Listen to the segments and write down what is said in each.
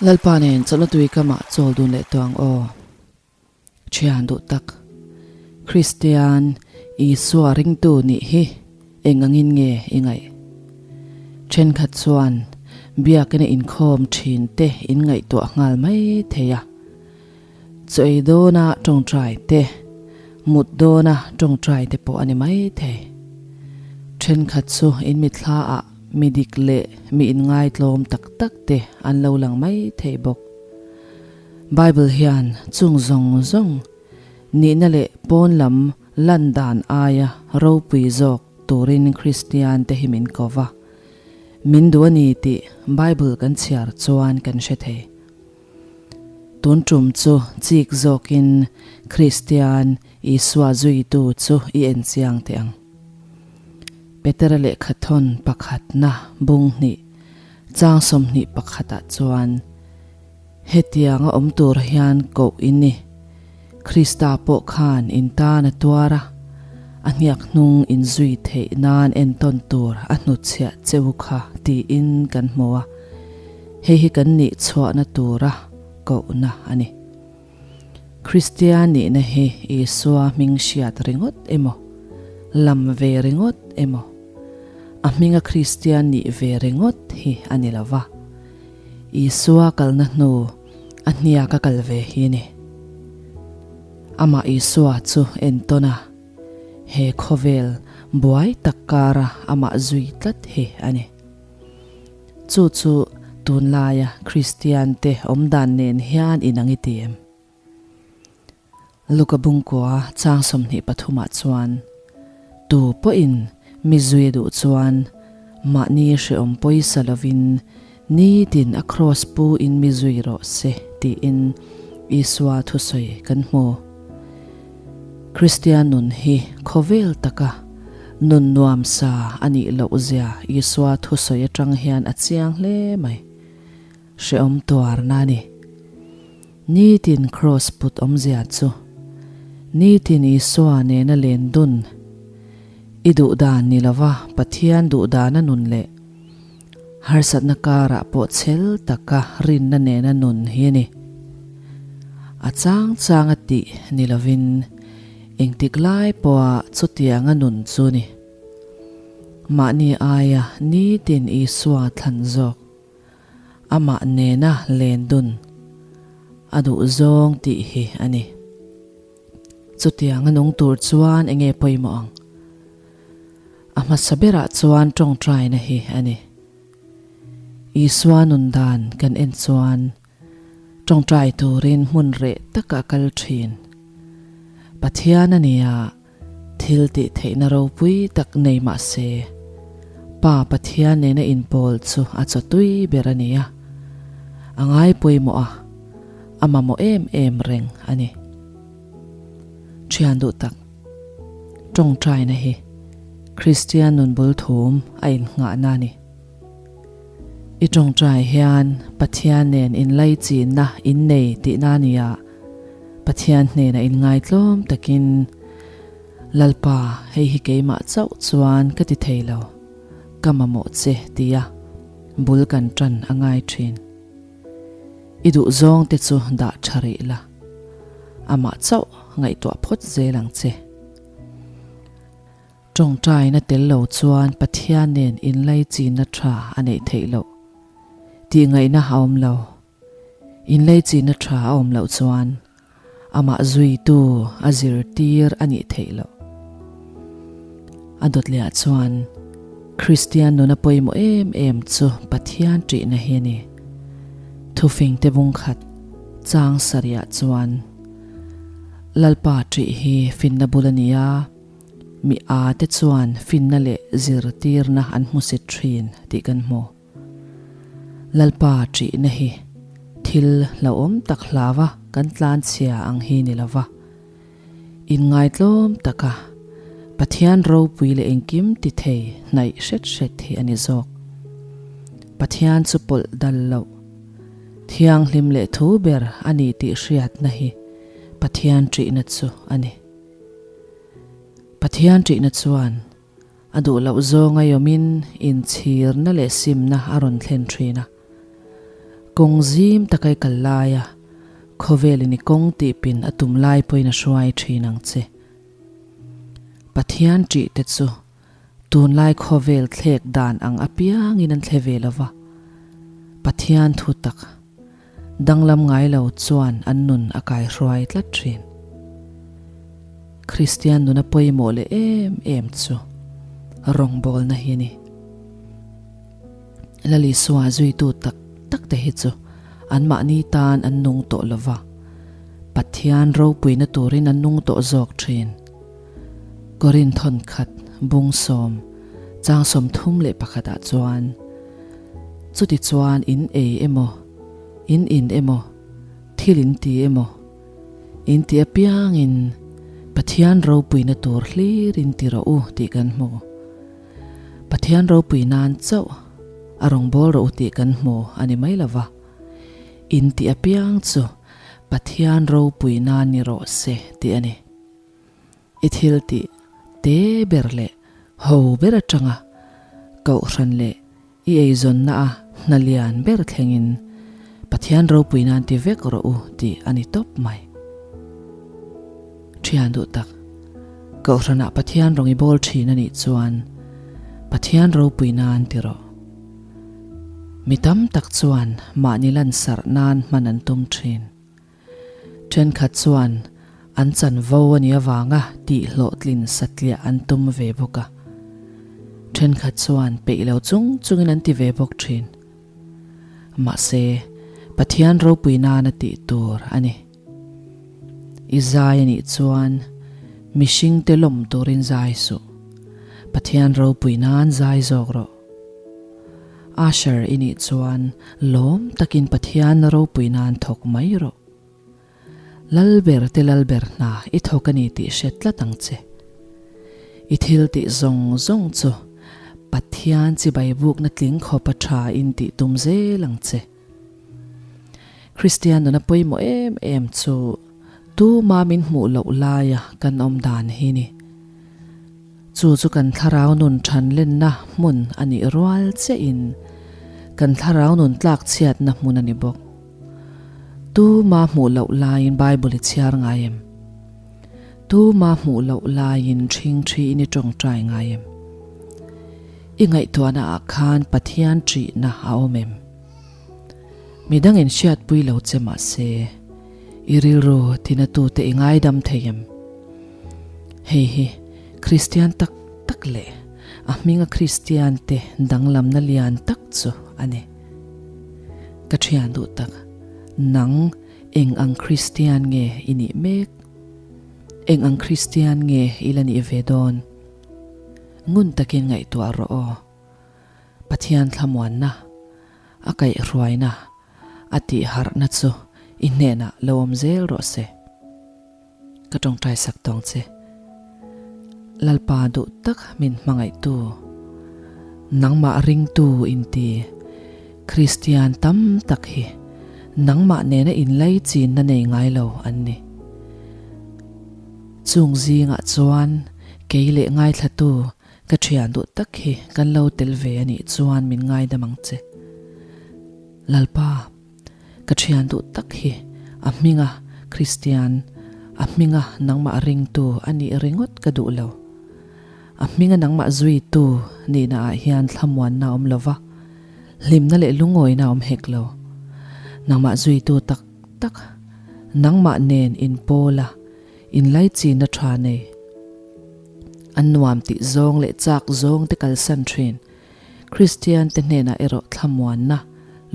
Lalpa nen chawlhna tui kamah chawl dun leh tawh ang aw. Thian duh tak, Kristian Isua ringtu nih hi eng angin nge i ngaih? Thenkhat chuan biakina inkhawm thin te in ngaihtuah nghal mai thei a. Chaw ei dawna tawngtai te, mut dawna tawngtai te pawh a ni mai thei. Thenkhat chu in mitthla ah mi dik leh mi inngaitlawm tak tak te an lo lang mai thei bawk. Bible hian chung zawng zawng nihna leh pawn lam lan dan aia ropui zawk turin Kristian te hi min ko va. Min duh a ni tih Bible kan chhiar chuan kan hre thei. Tun tum chu chik zawkin Kristian Isua zuitu chu i en chiang teh ang. Petera lehkhathawn pakhatna bung hnih chang 21 pakhatah chuan hetianga awm tur hian koh in ni. Krista pawh khan in tan a tuar a, a hniak hnung in zui theih nan entawn tur a hnutchhiah che u kha tiin kan hmu a. Hei hi kan nih chhuahna tura kohna a ni. Kristian nihna hi Isua hming hriat ringawt emaw, lam ve ringawt emaw, a hminga Kristian nih ve ringawt hi a ni lo va. Isua kalna hnu a hniaka kal ve hi a ni. Amah Isua chu entawn a, he khawvel buai tak kara amah zui tlat hi a ni. Chu chu tunlaia Kristiante awmdan nen hian inang i ti em? Luka bungkua chang 23 ah chuan, Tu pawhin mi zui a duh chuan mahni hrehawm pawisa lovin nitin a kraws pu in mi zui rawh se tiin Isua thusawi kan hmu. Kristian nun hi khawvel taka nun nuam sa a nih loh zia Isua thusawi atang hian a chiang hle mai. Hrehawm tuarna a ni. Nitin kraws put awmzia chu nitin Isua nena len dun i duh dan ni lova Pathian duh dana nun leh Harsatna karah pawh chhel taka rinna nena nun hi a ni. A chang changa tih ni lovin engtik lai pawha chutianga nun chu ni. Mahni aia nitin Isua thlan zawk, amah nena len dun a duh zawng tih hi a ni. Chutianga nung tur chuan enge pawimawh ang? A hmasa berah chuan tawngtaina hi a ni. Isua nun dan kan en chuan tawngtai turin hmun reh taka kal thin. Pathian a nia, thil tih theihna ropui tak nei mah se, Pa Pathian nena inpawl chu a chawtui ber a nia. A ngai pawimawh a, a mamawh em em reng a ni. Thian duh tak. Tawngtaina hi Kristian nun bul thum a innghahna a ni. I tawngtai hian Pathian nen inlaichinna in nei tihna a ni a, Pathian hnenah inngaitlawm takin, Lalpa, hei hi keimah chauh chuan ka ti thei lo, ka mamawh che tia bul kan tan a ngai thin. I duhzawng te chu dah tha rih la, amah chauh ngaihtuah phawt zel ang che. Tawngtaina tel lo chuan Pathian nen inlaichinna tha a neih theih loh. Tihngaihna a awm lo. Inlaichinna tha a awm loh chuan amah zuitu a zirtir a nih theih loh. A dawt lehah chuan Kristian nuna pawimawh em em chu Pathian ṭihna hi a ni. Thufingte bungkhat chang sarihah chuan Lalpa ṭih hi finna bul a ni a, mi â te chuan finna leh zirtirna an hmusit ṭhin tih kan hmu. Lalpa ṭihna hi thil hlauhawm tak hlava kan tlanchhia ang hi ni lova, inngaitlawm taka Pathian ropui leh engkim ti thei hnaih hret hret hi a ni zawk. Pathian chu pawlh dal loh, thianghlim leh thu ber a ni tih hriatna hi Pathian ṭihna chu a ni. Pathian ṭihna chuan A duh loh zawng a yawmin inchhirna leh simna a rawn thlen thin a. Kawng zim taka i kal laia khawvelin i kawng tihpin a tum lai pawhin a hruai thin ang che. Pathian ṭih te chu tunlai khawvel thlek dan ang apiangin an thle ve lo va, Pathian thu tak danglam ngai lo chuan an nun a kaihruai tlat thin. Kristian nuna pawimawh leh em em chu rawngbawlna hi a ni. Lalisua zuitu tak tak te hi chu anmahni tan an nung tawh lo va, Pathian ropuina turin an nung tawh zawk thin. Korinthon khat bungsawm chang 31 ah chuan, Chuti chuan in ei emaw, in in emaw, thil in ti emaw, in ti apiangin Pathian ropuina tur hlir in ti rawh u tih kan hmu. Pathian ropui nan chauh a rawngbâwl rawh u tih kan hmu a ni mai lo va, in tih apiang chu Pathian ropui nan ni rawh se tih a ni. I thil tih te ber leh ho ber atanga kohhran leh i eizawnna a hna lian ber thlengin Pathian ropui nan ti vek rawh u tih a ni tawp mai. Thian duh tak, Kohhranah Pathian rawng i bawl thin a nih chuan Pathian ropui nan ti rawh. Mi tam tak chuan mahni lansarh nan hman an tum thin. Thenkhat chuan an chanvo a nih avanga tih hlawhtlin satliah an tum ve bawk a. Thenkhat chuan peih lo chung chungin an ti ve bawk thin. Mahse, Pathian ropui nana tih tur a ni. I zai a nih chuan mihringte lawm turin zai suh. Pathian ropui nan zai zawk rawh. Usher i nih chuan lawm takin Pathian ropui nan thawk mai rawh. Lalber te lalber hna i thawk a ni tih hre tlat ang che. I thil tih zawng zawng chu Pathian chibai bukna tling khawpa tha in tih tum zel ang che. Kristian nuna pawimawh em em chu tuma min hmuh loh laia kan awm dan hi ni. Chu chu kan thlarau nun than lenna hmun a nih rual chiahin kan thlarau nun tlak chhiatna hmun a ni bawk. Tuma hmuh loh laiin Bible i chhiar ngai em? Tuma hmuh loh laiin ṭhingṭhiin i ṭawngṭai ngai em? I ngaihtuahna ah khan Pathian ṭihna a awm em? Midang in hriatpui lo che mahse, i rilru tinatute i ngaidam thei em? Hei hi Kristian tak tak leh a hminga Kristian te danglamna lian tak chu a ni. Ka thian duh tak, nang eng ang Kristian nge i nih mek? Eng ang Kristian nge i la nih ve dawn? Ngun takin ngaihtuah rawh aw. Pathian thlamuanna, a kaihhruaina, a tihharhna chu i hnenah lo awm zel rawh se. Ka tawngtai sak tawng che. Lalpa duh tak min hmangaihtu, nangmah ringtu inti Kristian tam tak hi nangmah nena inlai chinna nei ngai lo an ni. Chung zingah chuan kei leh ngaithlatu Ka thian duh tak hi kan lo tel ve a nih chuan min ngaidam ang che. Lalpa, ka thian duh tak hi a hminga Kristian, a hminga nangmah ringtu a nih ringawt ka duh lo. A hminga nangmah zuitu nihna ah hian thlamuanna a awm lo va, hlimna leh lungawina a awm hek lo. Nangmah zuitu tak tak, nangmah nen inpawl a, Inlaichinna tha nei. An nuam tih zawng leh chak zawng te kalsan thin. Kristian te hnenah erawh thlamuanna,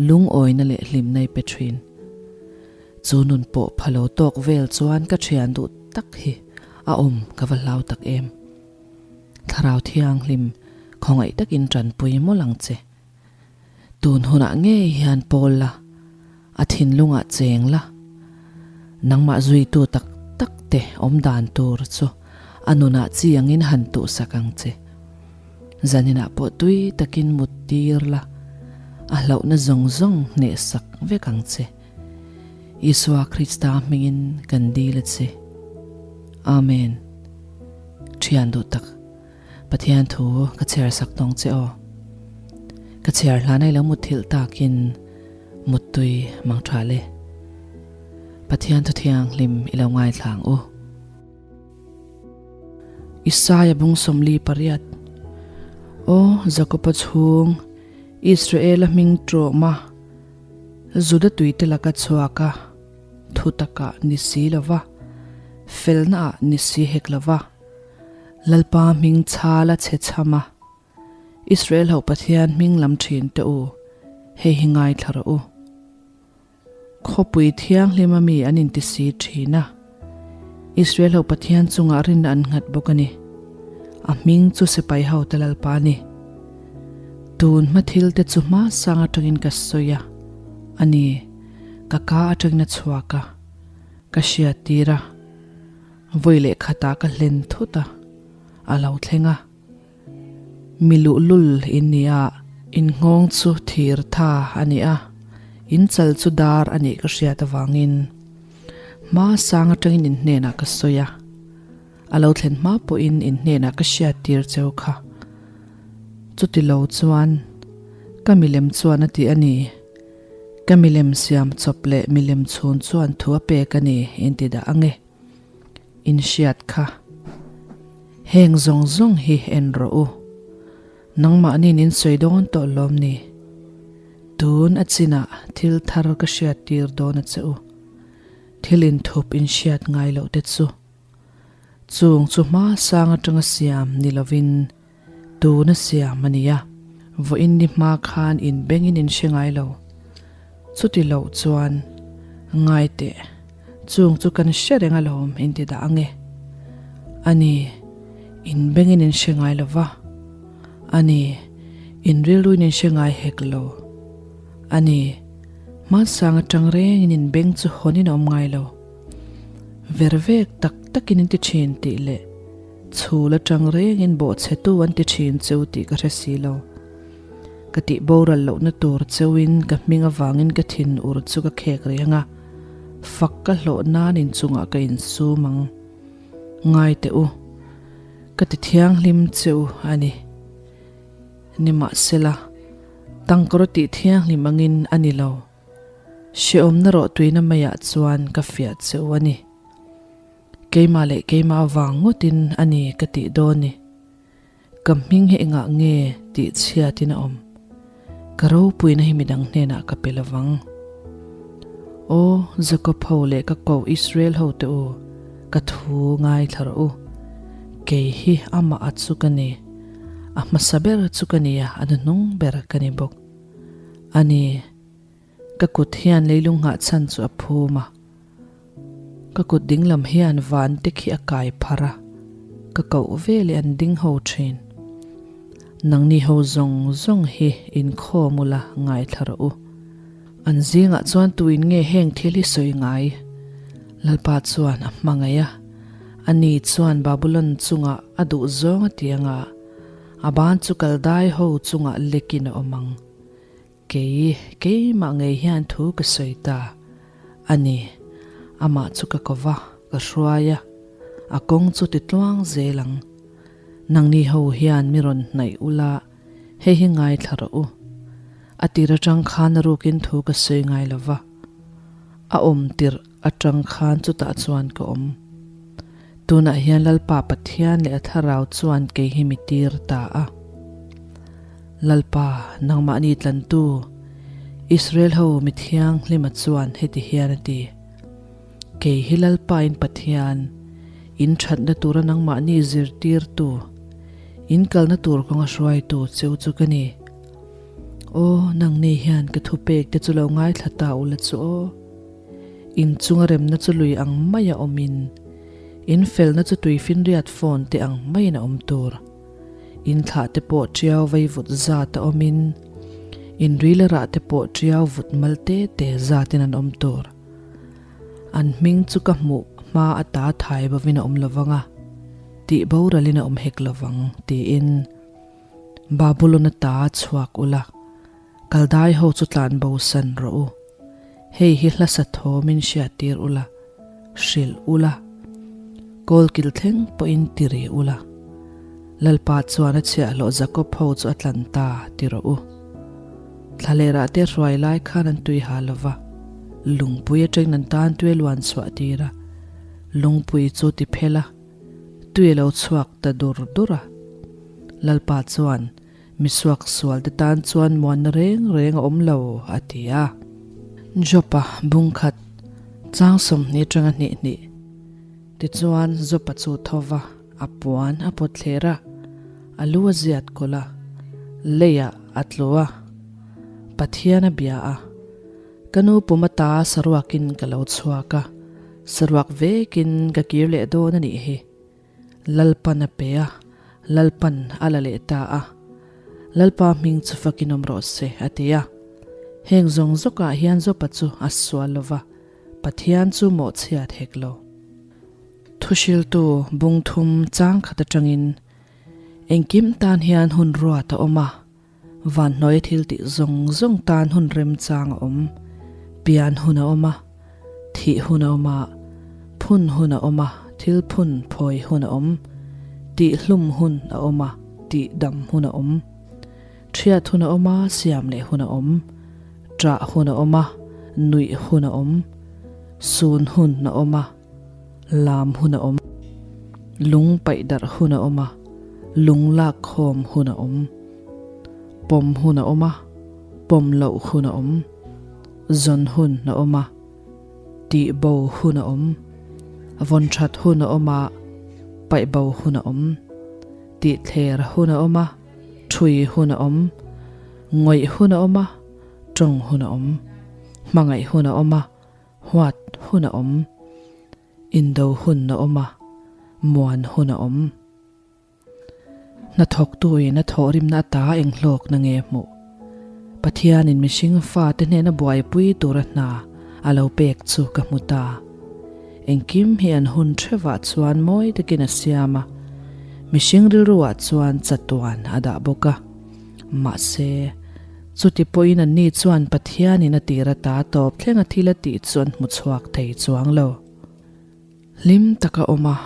lungawina leh hlimna i pe thin. Chu nun pawh pha lo tawk vel chuan ka thian duh tak hi a awm ka va hlau tak em. Thlarau Thianghlim khawngaih takin tanpui mawlh ang che. Tun hunah ngei hian pawl la, a thinlungah cheng la. Nangmah zuitu tak tak te awm dan tur chu a nunah chi angin han tuhsak ang che. Zaninah pawh tui takin mut tir la, a hlauhna zawng zawng hnehsak vek ang che. Isua Krista hmingin kan dil a che. Amen. Thian duh tak. Pathian thu ka chhiar sak tawng che aw. Ka chhiar hlan ai lo mutthilh takin Muttui mang tha le. Pathian thu thianghlim i lo ngaithla ang u. Isaia bung 48 Aw Jakoba chhung, Israela hming tawma Juda tuite laka chhuak a, thu takah ni si lo va, felnaah ni si hek lo va, Lalpa hming chhal a chhe chham a, Israel ho Pathian hming lam thin teh u, hei hi ngaithla rawh u. Khawpui thianghlima mi an inti si thin a, Israel ho Pathian chungah rinna an nghat bawk a ni. A hming chu sipai hote Lalpa a ni. Tun hma thil te chu hma sang atangin ka sawi a, a ni, ka ka atangin a chhuak a, ka hriat tir a, vawi leh khatah ka hlen thut a, a lo thleng a. Mi luhlul in ni a, in nghawng chu thir tha a ni a, in chal chu dar a nih ka hriat avangin hma sang atangin in hnenah ka sawi a, a lo thlen hma pawhin in hnenah ka hriat tir cheu kha. Chuti lo chuan ka milem chuan a ti a ni, ka milem siam chawp leh milem chhun chuan thu a pek a ni in ti dah ang e. In hriat kha. Heng zawng zawng hi en rawh u. Nangmahniin in sawi dawn tawh lawm ni? Tun a chinah thil thar ka hriat tir dawn a che u. Thil inthup in hriat ngai loh te chu. Chung chu hma sang atanga siam ni lovin tun a siam a nia. Vawiin ni hma khan in bengin in hre ngai lo. Chuti loh chuan ngai teh, chung chu kan hre reng alawm in ti dah ang e. A ni, in bengin in hre ngai lo va. A ni, in rilruin in hre ngai hek lo. A ni, hmasang atang rengin in beng chu hawnin a awm ngai lo. Vervek tak takin in ti thin tih leh chhul atang rengin bawhchhetu an ti thin cheu tih ka hre si lo. Ka tih boral lohna tur cheuin ka hming avangin ka thin ur chu ka khek reng a, fak ka hlawh nan inchungah ka insum ang. Ngai teh u, ka ti thianghlim cheu a ni. Nimahsela, tangkawr tih thianghlim angin a ni lo. Hrehawmna rawh tuina maiah chuan ka fiah cheu a ni. Keimah leh keimah avang ngawtin a ni ka tih dawn ni. Ka hming hi engah nge tih chhiatin a awm? Ka ropuina hi midang hnenah ka pe lovang. Aw, Jakob ho leh ka koh Israel ho te u, ka thu ngaithla rawh u. Kei hi amah a chu ka ni. A hmasa ber chu ka ni a, a hnuhnung ber ka ni bawk. A ni. Ka kut hian leilung nghah chhan chu a phum a, ka kut dinglam hian van te khi a kai pharh a, ka koh ve leh an ding ho thin. Nangni ho zawng zawng hi inkhawm ula ngaithla rawh u. An zingah chuan tuin nge heng thil hi sawi ngai? Lalpa chuan a hmangaih a, ani chuan Babulon chungah a duh zawng a ti anga, a ban chu Kaldai ho chungah lekin a awm ang. Kei, keimah ngei hian thu ka sawi ta a ni. Amah chu ka ko va, ka hruai a, a kawng chu ti tluang zel ang. Nangni ho hian mi rawn hnaih ula, hei hi ngaithla rawh u. A tir atang khan a rukin thu ka sawi ngai lo va, a awm tirh atang khan chutah chuan ka awm. Tunah hian Lalpa Pathian leh a Thlarau chuan kei hi mi tir ta a. Lalpa, nangmahni tlantu, Israel ho mi thianghlima chuan heti hian a ti, Kei hi Lalpa in Pathian, in thatna tura nangmahni zirtirtu, in kalna tur kawnga hruaitu cheu chu ka ni. Aw, nangni hian ka thupek te chu lo ngaithla ta ula chu aw. In chunga remna chu lui ang maia awmin, in felna chu tuifinriat phone te ang maiin a awm tur. In thlah te pawh tiau vei vut zat a awmin, in ril a rah te pawh tiau vut mal te te zatin an awm tur. An hming chu ka hmuh hma ata thai bovin a awm lovang a, tih boralin a awm hek lovang, tiin Babulon ata chhuak ula, Kaldai ho chu tlan bosan rawh u. Hei hi hlasa thawmin hriattir ula, hrilh ula, kawlkil thleng pawhin ti ri ula. Lalpa chuan a chhiahhlawh Jakob ho chu a tlan ta ti rawh u. Thlalerah te hruai lai khan an tui ha lo va, lungpui atangin an tan tui a luan chhuah tir a, lungpui chu ti phel a, tui a lo chhuak ta dur dur a. Lalpa chuan, Misuak sual te tan chuan muanna reng reng a awm lo, a ti a. Jopa bungkhat chang 20 atanga hnih hnih. Tichuan Jopa chu tho va, a puan a pawt thler a, a lu a ziat kawlh a, leiah a tlu a, Pathian a bia a, Ka nu pum ata saruakin ka lo chhuak a, saruak vekin ka kir leh dawn a nih hi. Lalpan a pe a, Lalpan a la leh ta a. Lalpa hming chu fakin awm rawh se, a ti a. Heng zawng zawkah hian Jopa chu a sual lo va, Pathian chu mawhchhiat hek lo. Thuhriltu bung thum chang khat atangin engkim tan hian hun ruat a awm a, vanhnuaia thil tih zawng zawng tan hun remchang a awm. Pian hun a awm a, thih hun a awm a, phun hun a awm a, thil phun phawi hun a awm, tih hlum hun a awm a, tih dam hun a awm, thiat hun a awm a, siam leh hun a awm, ṭah hun a awm a, nuih hun a awm, sun hun a awm a, lam hun a awm, lung paih darh hun a awm a, lung lak khawm hun a awm, pawm hun a awm a, pawm loh hun a awm, zawn hun a awm a, tih bo hun a awm, vawn that hun a awm a, paih bo hun a awm, tih thler hun a awm a, thui hun a awm, ngawih hun a awm a, tawng hun a awm, hmangaih hun a awm a, huat hun a awm, indo hun a awm a, muan hun a awm. Hnathawktuin a thawhrimna ata enghlawkna nge hmuh? Pathianin mihring fate hnena buaipui tura hna a lo pek chu ka hmu ta. Engkim hi an hun theuhah chuan mawi takin a siam a, mihring rilruah chuan chatuan a dah bawk a. Mahse, chuti pawhin anni chuan Pathianin a tir ata tawp thlenga thil a tih chu an hmu chhuak thei chuang lo. Hlim taka awm a,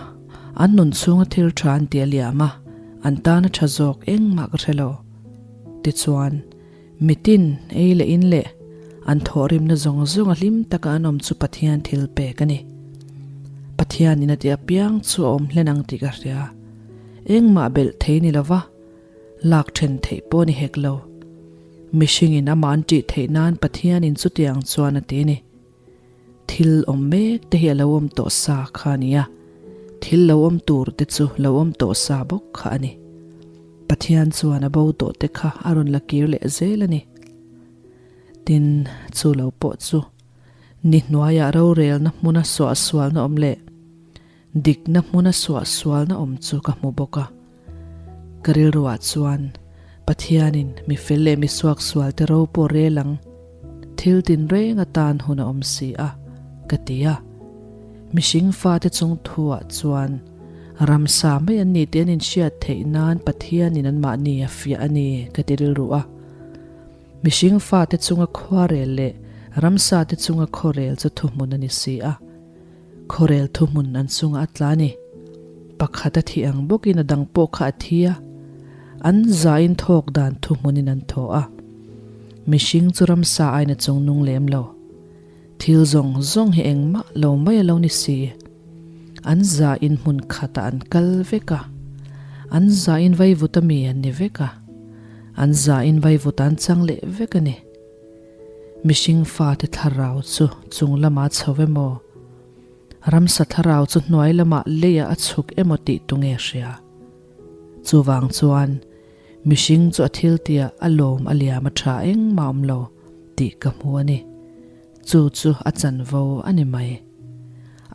an nun chhunga thil tha an ti a liam a, an tana tha zawk engmah ka hre lo. Tichuan, mitin ei leh in leh an thawhrimna zawng zawnga hlim taka an awm chu Pathian thil pek a ni. Pathianin a ti apiang chu a awm hlen ang tih ka hria. Engmah belh thei ni lova, lak then theih pawh ni hek lo. Mihringin amah an tih theih nan Pathianin chutiang chuan a ti a ni. Thil awm mek te hi a lo awm tawh sa kha a ni a, thil lo awm tur te chu lo awm tawh sa bawk kha a ni. Pathian chuan a bo tawh te kha a rawn la kir leh zel a ni. Tin, chu lo pawh chu ni hnuaiah rorelna hmuna suahsualna awm leh dikna hmuna suahsualna awm chu ka hmu bawk a. Ka rilruah chuan Pathianin mi fel leh mi suaksual te ro pawh rel ang, thil tinreng atan hun a awm si a, ka ti a. Mihring fate chung thuah chuan ramsa mai an ni tih an inhriat theih nan Pathianin anmahni a fiah a ni, ka ti rilru a. Mihring fate chunga khuarel leh ramsa te chunga khawrel chu thuhmun a ni si a. Khawrel thuhmun an chungah a tla a ni. Pakhat a thih ang bawkin a dang pawh kha a thi a. An zain thawk dan thuhmunin an thaw a. Mihring chu ramsa aiin a chung nung lem lo. Thil zawng zawng hi engmah lo mai a lo ni si. An zain hmun khatah an kal vek a. An zain vaivut a mi an ni vek a. An zain vaivut an chang leh vek a ni. Mihring fate thlarau chu chung lamah a chho emaw, ramsa thlarau chu hnuai lamah leiah a chhuk emaw tih tu nge hria? Chuvang chuan mihring chu a thil tihah a lawm a liam a tha engmah awm lo tih ka hmu a ni. Chu chu a chanvo a ni mai.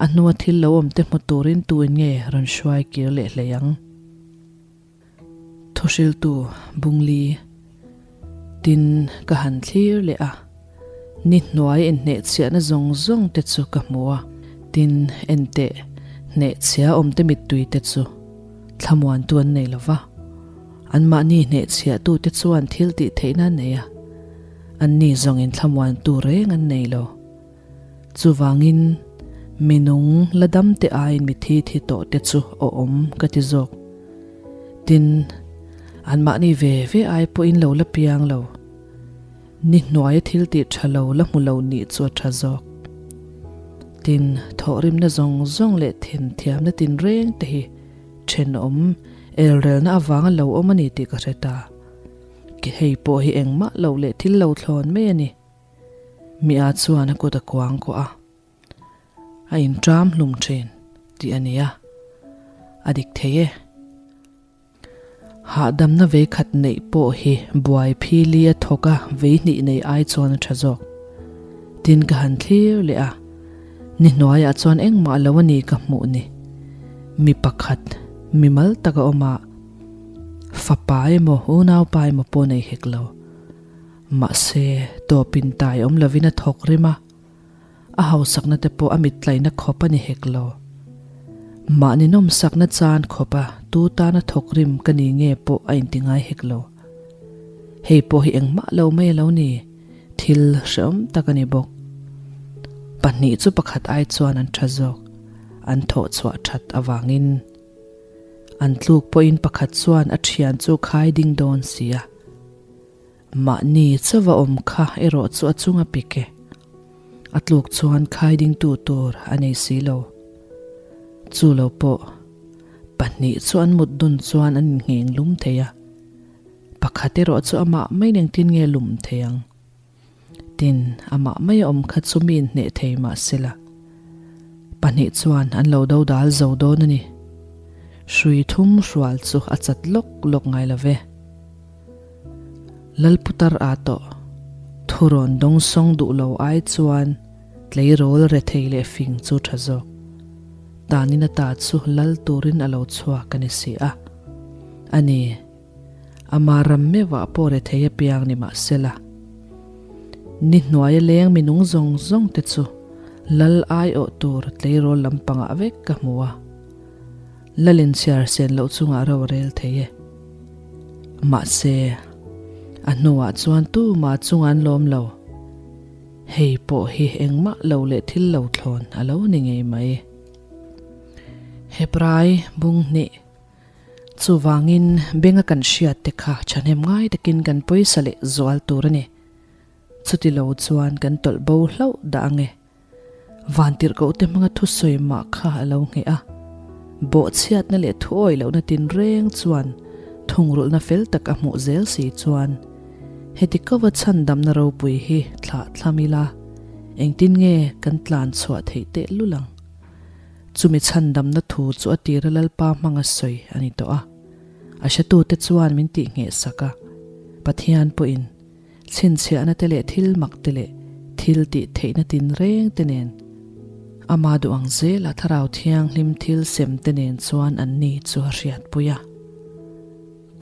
A hnua thil lo awm te hmu turin tuin nge rawn hruai kir leh hlei ang? Thuhriltu Bungli tin ka han thlir leh a, ni hnuai inhnehchhiahna zawng zawng te chu ka hmu a, tin enteh hnehchhia awmte mittui te chu thlamuantu an nei lo va, anmahni hnehchhiahtute chuan thil tih theihna an nei a, anni zawngin thlamuantu reng an nei lo. Chuvangin, mi nung la dam te aiin mi thi thi tawh te chu awm ka ti zawk. Tin, anmahni ve ve ai pawhin lo la piang lo. Ni hnuaia thil tih tha lo la hmu lo nih chu a tha zawk. Tin, thawhrimna zawng zawng leh thenthiamna tinreng te hi thenawm elrelna avanga lo awm a ni tih ka hre ta. Hei pawh hi engmah lo leh thil lo thlawn mai a ni. Mi a chuan a kut a kuang kuah a, a inṭam hlum ṭhin tih a ni a, a dik thei e. Hahdamna vei khat neih pawh hi buai phili a thawk a, vei hnih nei ai chuan a ṭha zawk. Tin ka han thlir leh a, ni hnuaiah chuan engmah lo a ni ka hmuh ni. Mi pakhat, mimal taka awm a, fapa emaw unaupa emaw pawh nei hek lo. Mahse, tawpin tai awm lovin a thawk rim a, a hausakna te pawh a mittlaihna khawp a ni hek lo. Mahni nawmsakna chan khawpa tu tana thawk rim ka ni nge pawh a inti ngai hek lo. Hei pawh hi engmah lo mai a lo ni, thil hrehawm tak a ni bawk. Pahnih chu pakhat ai chuan an tha zawk, an thawh chhuah that avangin. An tluk pawhin pakhat chuan a thian chu khai ding dawn si a. Mahni chauha awm kha erawh chu a chung a pik e. A tluk chuan khai dingtu tur a nei si lo. Chu lo pawh, pahnih chu an mut dun chuan an inngheng lum thei a. Pakhat erawh chu amah mai engtin nge lum thei ang? Tin, amah mai a awm kha chu mi inhneh thei mah sela. Pahnih chuan an lo do dal zo dawn a ni. Hrui thum hrual chu a chat lawk lawk ngai lo ve. Lalputar a tawh. Thurawn dawngsawng duh lo ai chuan tleirawl rethei leh fing chu tha zawk. Tanin ata chu lal turin a lo chhuak a ni si a. A ni, ama ram meuhah pawh rethei apiang ni mah sela. Ni hnuaia leng minung zawng zawng te chu lal aiawh tur tleirawl lampangah vek ka hmu a. Lalin chhiar sen loh chungah ro a rel thei e. Mahse, a hnuah chuan tumah chunga an lawm lo. Hei pawh hi engmah lo leh thil lo thlawn a lo ni ngei mai. Hebrai bung hnih Chuvangin benga kan hriat te kha thahnem ngai takin kan pawisa leh zual tur a ni. Chuti lo chuan kan tawlh bo hlauh dah ang e. Vantirhkohte hmanga thusawi mah kha a lo ngheh a. Bawhchhiatna leh thuawi lohna tinreng chuan thungrulhna fel tak a hmuh zel si chuan heti kova chhandamna ropui hi thlah thlam ila engtin nge kan tlan chhuah theih teh lul ang? Chumi chhandamna thu chu a tira Lalpa hmanga sawi a ni tawh a. A hretute chuan min tihngheh sak a, Pathian pawhin Chhinchhiahna te leh thil mak te leh thil tih theihna tinreng te nen, ama duh ang zela Thlarau Thianghlim thil sem te nen chuan an ni chu a hriatpui a.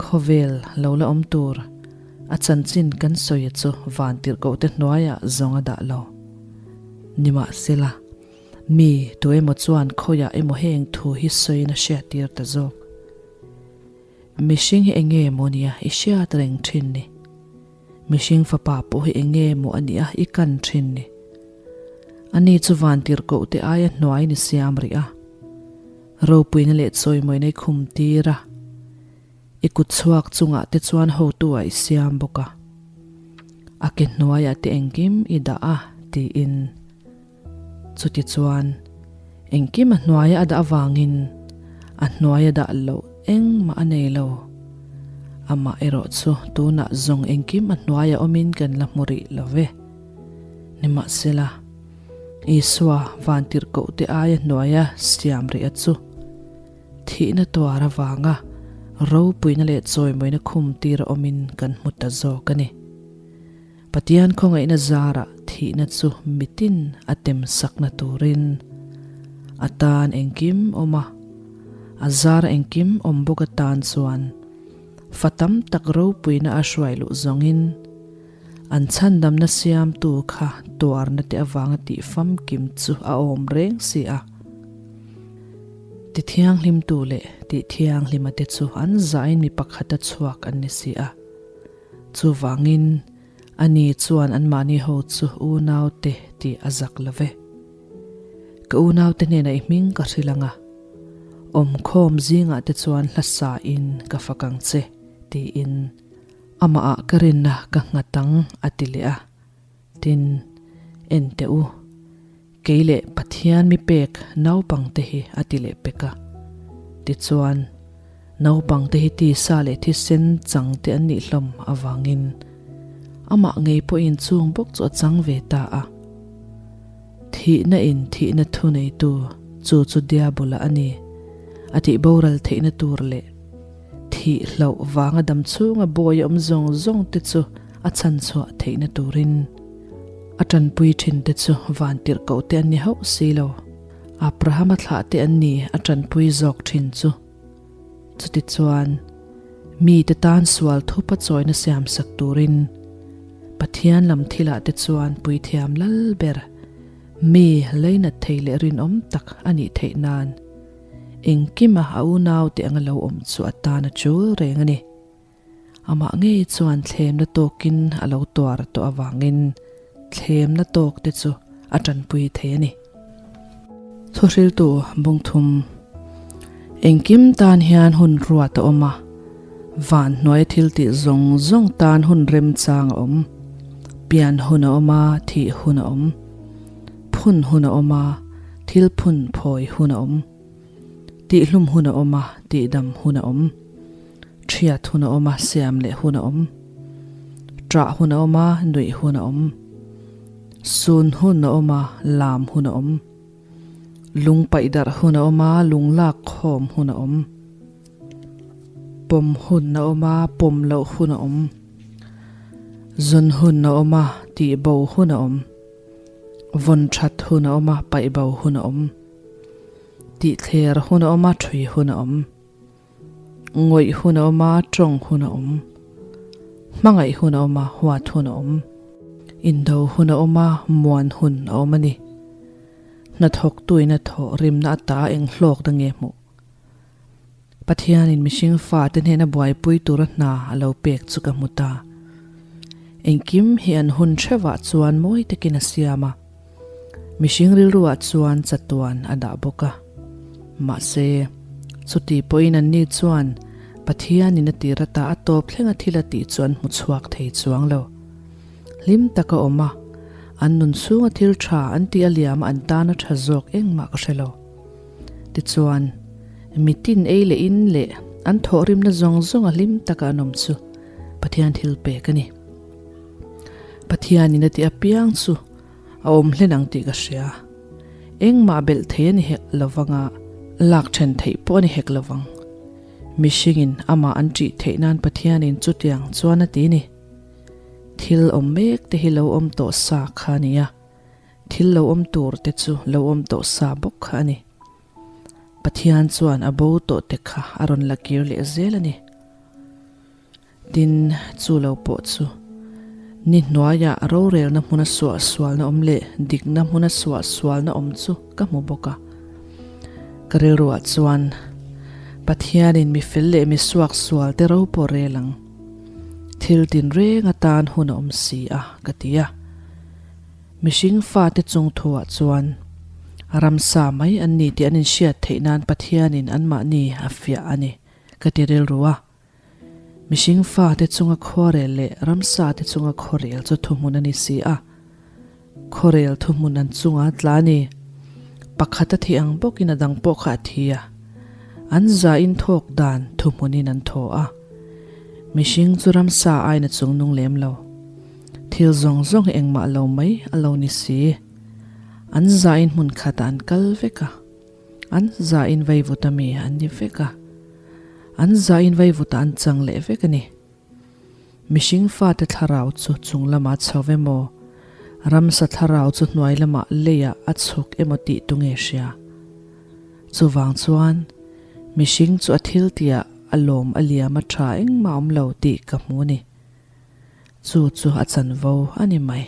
Khawvel lo la awm tur a chanchin kan sawi chu vantirhkoh te hnuaiah zawng a dah lo. Nimahsela, mi tu emaw chuan khawiah emaw heng thu hi sawiin a hriattir ta zawk. Mihring hi enge maw nia i hriat reng thin ni? Mihring fapa pawh hi enge maw a nia i kan thin ni? Ani chu vantirhkoh te aia hnuai ni siam rih a, ropuina leh chawimawina i khum tir a, i kut chhuak chungah te chuan hotu ah i siam bawk a, a ke hnuaiah te engkim i dah a tiin. Chutichuan, engkim a hnuaia a dah avangin a hnuaia dah loh engmah a nei lo. Amah erawh chu tunah zawng engkim a hnuaia awmin kan la hmu rih lo ve. Nimahsela, Isua vantirhkohte aia hnuaia siam rih a chu thihna tuar avanga ropuina leh chawimawina khum tira awmin kan hmu ta zawk a ni. Pathian khawngaihna zarah thihna chu mitin a tem sakna turin a tan engkim awm a, a zara engkim awm bawk atan chuan fa tam tak ropuina a hruai luh zawngin an chhandamna siamtu kha tuarna te avanga tih famkim chu a awm reng si a. Ti thianghlimtu leh tih thianghlima te chu an zahin mi pakhata chhuak an ni si a. Chuvangin, ani chuan anmahni ho chu unaute tih a zak lo ve. Ka unaute hnenah i hming ka hrilh ang a, awmkhawm zingah te chuan hla sain ka fak ang che, tiin. Amahah ka rinna ka nghat ang, a ti leh a. Tin, en teh u, kei leh Pathian mi pek naupangte hi a ti leh pek a. Tichuan, naupangte hi tisa leh thisen changte an nih hlawm avangin amah ngei pawhin chung bawk chu a chang ve ta a. Thihna in thihna thuneitu chu chu Diabola a ni, a tih boral theihna tur leh thih hlauh vanga dam chhunga bawi a awm zawng zawng te chu a chhan chhuah theihna turin a tanpui thin te chu van tirhkoh te an ni hauh si lo. Abrahama thlah te an ni a tanpui zawk thin chu. Chutichuan, mite tan sual thupa chawina siamsak turin Pathian lam thilah te chuan puithiam lal ber, mi leinat thei leh rinawm tak a nih theih nan engkima a unaute anga lo awm chu a tan a chul reng a ni. Amah ngei chuan thlemna tawkin a lo tuar tawh avangin thlemna tawk te chu a tanpui thei a ni. Thuhriltu bungthum Engkim tan hian hun ruat a awm a, van hnuaia thil tih zawng zawng tan hun remchang a awm. Pian hun a awm a, thih hun a awm. Phun hun a awm a, thil phun phawi hun a awm. Tihhlum hun a awm a, tihdam hun a awm. Ṭhiat hun a awm a, siam leh hun a awm. Ṭah hun a awm a, nuih hun a awm. Sun hun a awm a, lam hun a awm. Lung paih darh hun a awm a, lung lak khawm hun a awm. Pawm hun a awm a, pawm loh hun a awm. Zun hun a awm a, tihbo hun a awm. Vawn ṭhat hun a awm a, paihbo hun a awm. Tihthler hun a awm a, ṭhui hun a awm. Ngawih hun a awm a, tawng hun a awm. Hmangaih hun a awm a, huat hun a awm. Indo hun a awm a, muan hun a awm a ni. Hnathawktuin a thawh rimna ata eng hlawk na nge hmuh? Pathianin mihring fate hnena buaipui tura hna a lo pek chu ka hmu ta. Engkim hi an hun hrevah chuan mawi takin a siam a. Mihring rilruah chuan chatuan a dah bawk a. Mahse, chuti pawhin anni chuan Pathianin a tir ata a tawp thlenga thil a tih chu an hmu chhuak thei chuang lo. Hlim taka awm a, an nun chhunga thil tha an tih a liam a an tana tha zawk engmah ka hre lo. Tichuan, mitin ei leh in leh an thawhrimna zawng zawnga hlim taka an awm chu Pathian thil pek a ni. Pathianin a tih apiang chu a awm hlen ang tih ka hria. Engmah belh thei a ni hek lovang a, lak then theih pawh a ni hek lovang. Mihringin amah an ṭih theih nan Pathianin chutiang chuan a ti ni. Thil awm mek te hi lo awm tawh sa kha a ni a, thil lo awm tur te chu lo awm tawh sa bawk kha a ni. Pathian chuan a bo tawh te kha a rawn la kir leh zel a ni. Tin, chu lo pawh chu ni hnuaiah rorelna hmuna suahsualna awm leh dikna hmuna suahsualna awm chu ka hmu bawk a. Ka rilruah chuan, Pathianin mi fel leh mi suaksualte ro pawh rel ang. Thil tinreng atan hun a awm si a, ka ti a. Mihring fate chung thuah chuan ramsa mai an ni tih an inhriat theih nan Pathianin anmahni a fiah a ni, ka ti rilru a. Mihring fate chunga khuarel leh ramsate chunga khuarel chu thuhmun a ni si a. Khuarel thuhmun an chunga tla a ni. Pakhat a thih ang bawkin a dang pawh kha a thi a. An zain thawk dan thuhmunin an thaw a. Mihring chu ramsa aiin a chungnung lem lo. Thil zawng zawng hi engmah lo mai a lo ni si. An zain hmun khatah an kal vek a. An zain vaivuta mi an ni vek a, an zain vaivuta an chang leh vek a ni. Mihring fate thlarau chu chung lamah chho emaw, ramsa thlarau chu hnuai lamah leiah a chhuk emaw tih tu nge hria? Chuvang chuan, mihring chu a thil tihah a lawm a liam a tha engmah awm lo tih ka hmu a ni. Chu chu a chanvo a ni mai.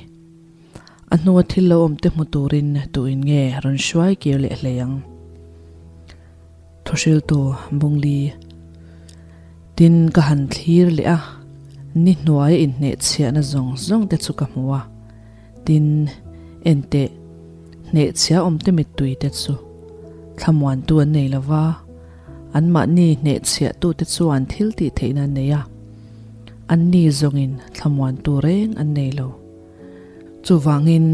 A hnua thil lo awm te hmu turin tuin nge rawn hruai kir leh hlei ang? Thuhriltu Bungli Tin ka han thlir leh a, ni hnuaia inhnehchhiahna zawng zawng te chu ka hmu a. Tin, enteh, hnehchhia awm te mittui te chu thlamuantu an nei lova, anmahni hnehchhiahtute chuan thil tih theihna an nei a. Anni zawngin thlamuantu reng an nei lo. Chuvangin,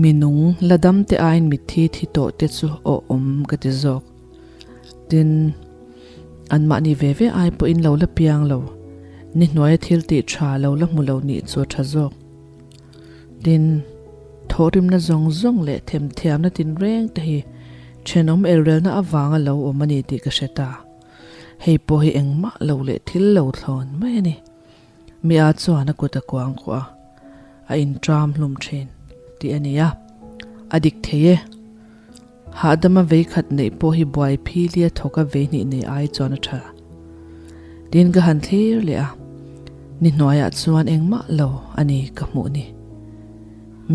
mi nung la dam te aiin mitthi thi tawh te chu awh-awm ka ti zawk. Tin, anmahni ve ve ai pawhin lo la piang lo, ni hnuaia thil tih tha lo la hmu lo nih chu a tha zawk. Tin, thawhrimna zawng zawng leh themthiamna tinreng te hi thenawm elrelna avanga lo awm a ni tih ka hre ta. Hei pawh hi engmah lo leh thil lo thlawn mai a ni. Mi a chuan a kut a kuang kuah a, a intram hlum thin tih a ni a, a dik thei e. Hahdama vei khat neih pawh hi buai philia thawka vei hnih nei ai chuan a tha. Tin ka han thlir leh a, ni hnuaiah chuan engmah lo a ni ka hmuh ni.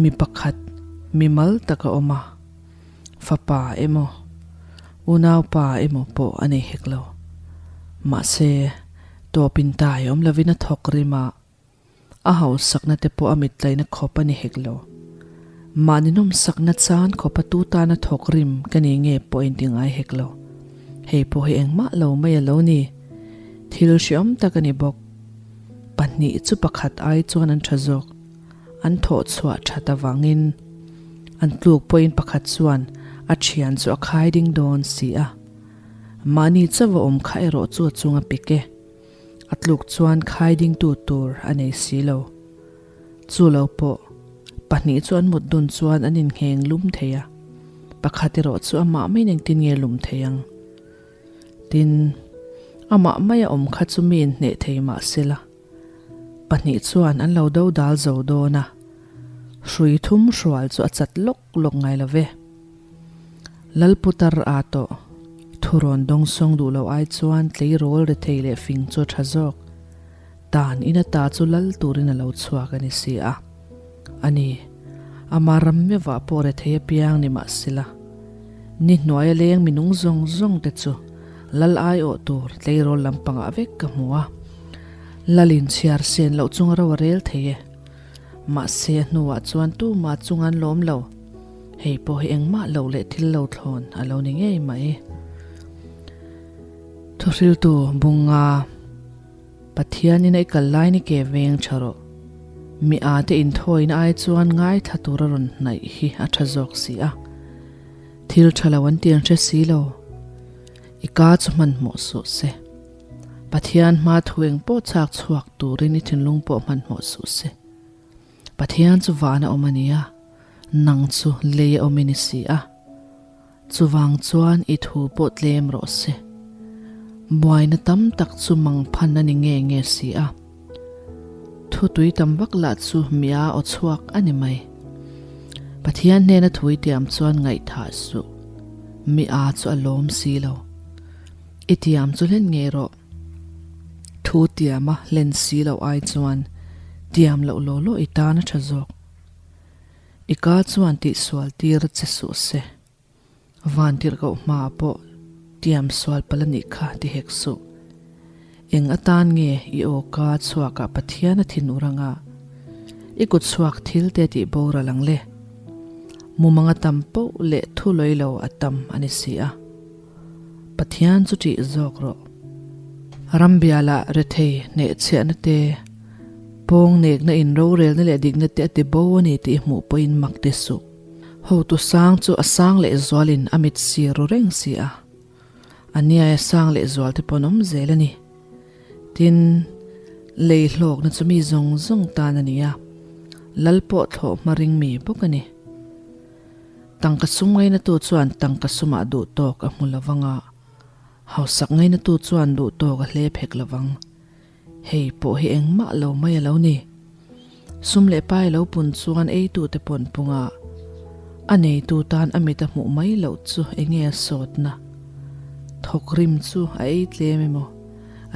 Mi pakhat mi mal tak a awm a, fapa emaw, unaupa emaw pawh a nei hek lo. Mahse, tawpin tai awm lovin a thawk rim a, A hausakna te pawh a mitlaina khawp a ni hek lo. Mahni nawmsakna chan khawpa tu tana thawk rim ka ni nge pawh inti ngai hek lo. Hei pawh hi engmah lo mai a lo ni. Thil hreawm tak a ni bawk. Pahnih chu pakhat ai chuan an tha zawk. An thawh chhuah that avangin an tluk pawhin pakhat chuan a thian chu a khai ding dawn si a. Mahni chauh a awm kha erawh chu a chung a pik e. A tluk chuan khai dingtu tur a nei si lo. Chu lo pawh, pahnih chu an mut dun chuan an inngheng lum thei a, pakhat erawh chu amah maiin engtin nge lum thei ang? Tin, amah maia awm kha chu mi inhneh thei mah sela, pahnih chuan an lo do dal zo dawn a, hrui thum hrual chu a chat lawk lawk ngai lo ve. Lalputar a tawh. Thurawn dawngsawng duh loh ai chuan tleirawl rethei leh fing chu a tha zawk. Tan in ata chu lal turin a lo chhuak a ni si a. A ni, ama ram meuhah pawh rethei apiang ni mah sela. Ni hnuaia leng minung zawng zawng te chu lal aiawh tur tleirawl lampangah vek ka hmu a. Lalin chhiar sen loh chunga ro a rel thei e. Mahse a hnuah chuan tumah chung an lawm lo. Hei pawh hi engmah lo leh thil lo thlawn a lo ni ngei mai. Thuhriltu Bunga, Pathianin a i kal lai ni ke veng tha rawh. Mi a te inthawina ai chuan ngaithla tur a rawn hnaih hi a tha zawk si a. Thil tha lo an tiang hre si lo. I ka chu hmanhmawh suh se. Pathian hma thu eng pawh chak chhuak turin i thinlung pawh hmanhmawh suh se. Pathian chu van a awm a nia, nang chu lei a awm i ni si a. Chuvang chuan i thu pawh tlem rawh se. Buaina tam tak chu mangphan a ni nge nge si a. Thu tui tam vak lah chu mia aw chhuak a ni mai. Pathian hnena thu i tiam chuan ngaihthah suh. Mi a chu a lawm si lo. I tiam chu hlen ngei rawh. Thu tiama hlen si loh ai chuan tiam loh law law i tan a tha zawk. I ka chuan tihsual tir che suh se. Van tirhkoh hmaah pawh tiam sual palh a nih kha ti hek suh. Eng atan nge i aw ka chhuakah Pathian a thin ur anga i kut chhuak thil te tih boral ang le? Mumang a tam poh leh thu lawi lo a tam a ni si a. Pathian chu ṭih zawk rawh. Rambialah rethei hnehchhiahna te, pawng nekna in rorelna leh dikna te a ti bo a ni tih hmuh pawhin mak ti suh. Hotu sang chu a sang leh zualin a mit sir ru reng si a, a niaia sang leh zual te pawh an awm zel a ni. Tin, lei hlawkna chu mi zawng zawng tan a ni a, lal pawh thlawh hma ring mi bawk a ni. Tangka sum ngainatu chuan tangka sumah duh tawk a hmu lo vang a, hausak ngainatu chuan duh tawk a hlep hek lo vang. Hei pawh hi engmah lo mai a lo ni. Sum leh pai lo pun chuan eitute pawn punga a neitu tan a mit a hmuh mai loh chu enge a sawtna? Thawk rim chu a ei tlem emaw,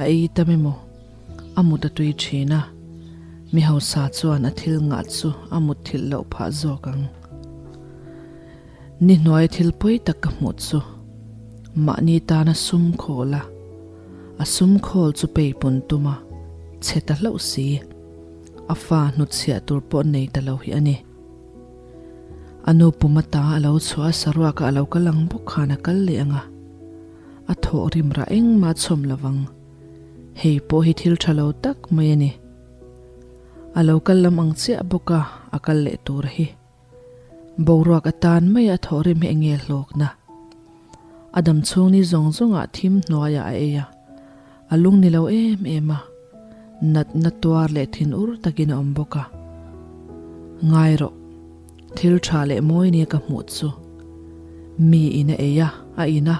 a ei tam emaw, a mut a tui thin a, mi hausa chuan a thil ngah chu a mut thilh loh phah zawk ang. Ni hnuai thil pawi tak ka hmuh chu mahni tana sum khawl a, a sum khawl chu peipun tum a, chhe ta hlauh si. A fa hnutchhiah tur pawh nei ta lo hi a ni. A nu pum ata a lo chhuah a, saruaka a lo kal ang bawk khan a kal leh ang a, a thawh rim rah engmah chhawm lovang. Hei pawh hi thil tha lo tak mai a ni. A lo kal lam ang chiah bawk a, a kal leh tur hi. Boruak atan mai a thawhrim hi enge hlawkna? A dam chhung ni zawng zawngah thim hnuaiah a ei a, a lung ni lo em em a, natna tuar leh thin ur takin a awm bawk a. Ngai rawh, thil tha leh mawi nia ka hmuh chu. Mi in a ei a, a in a,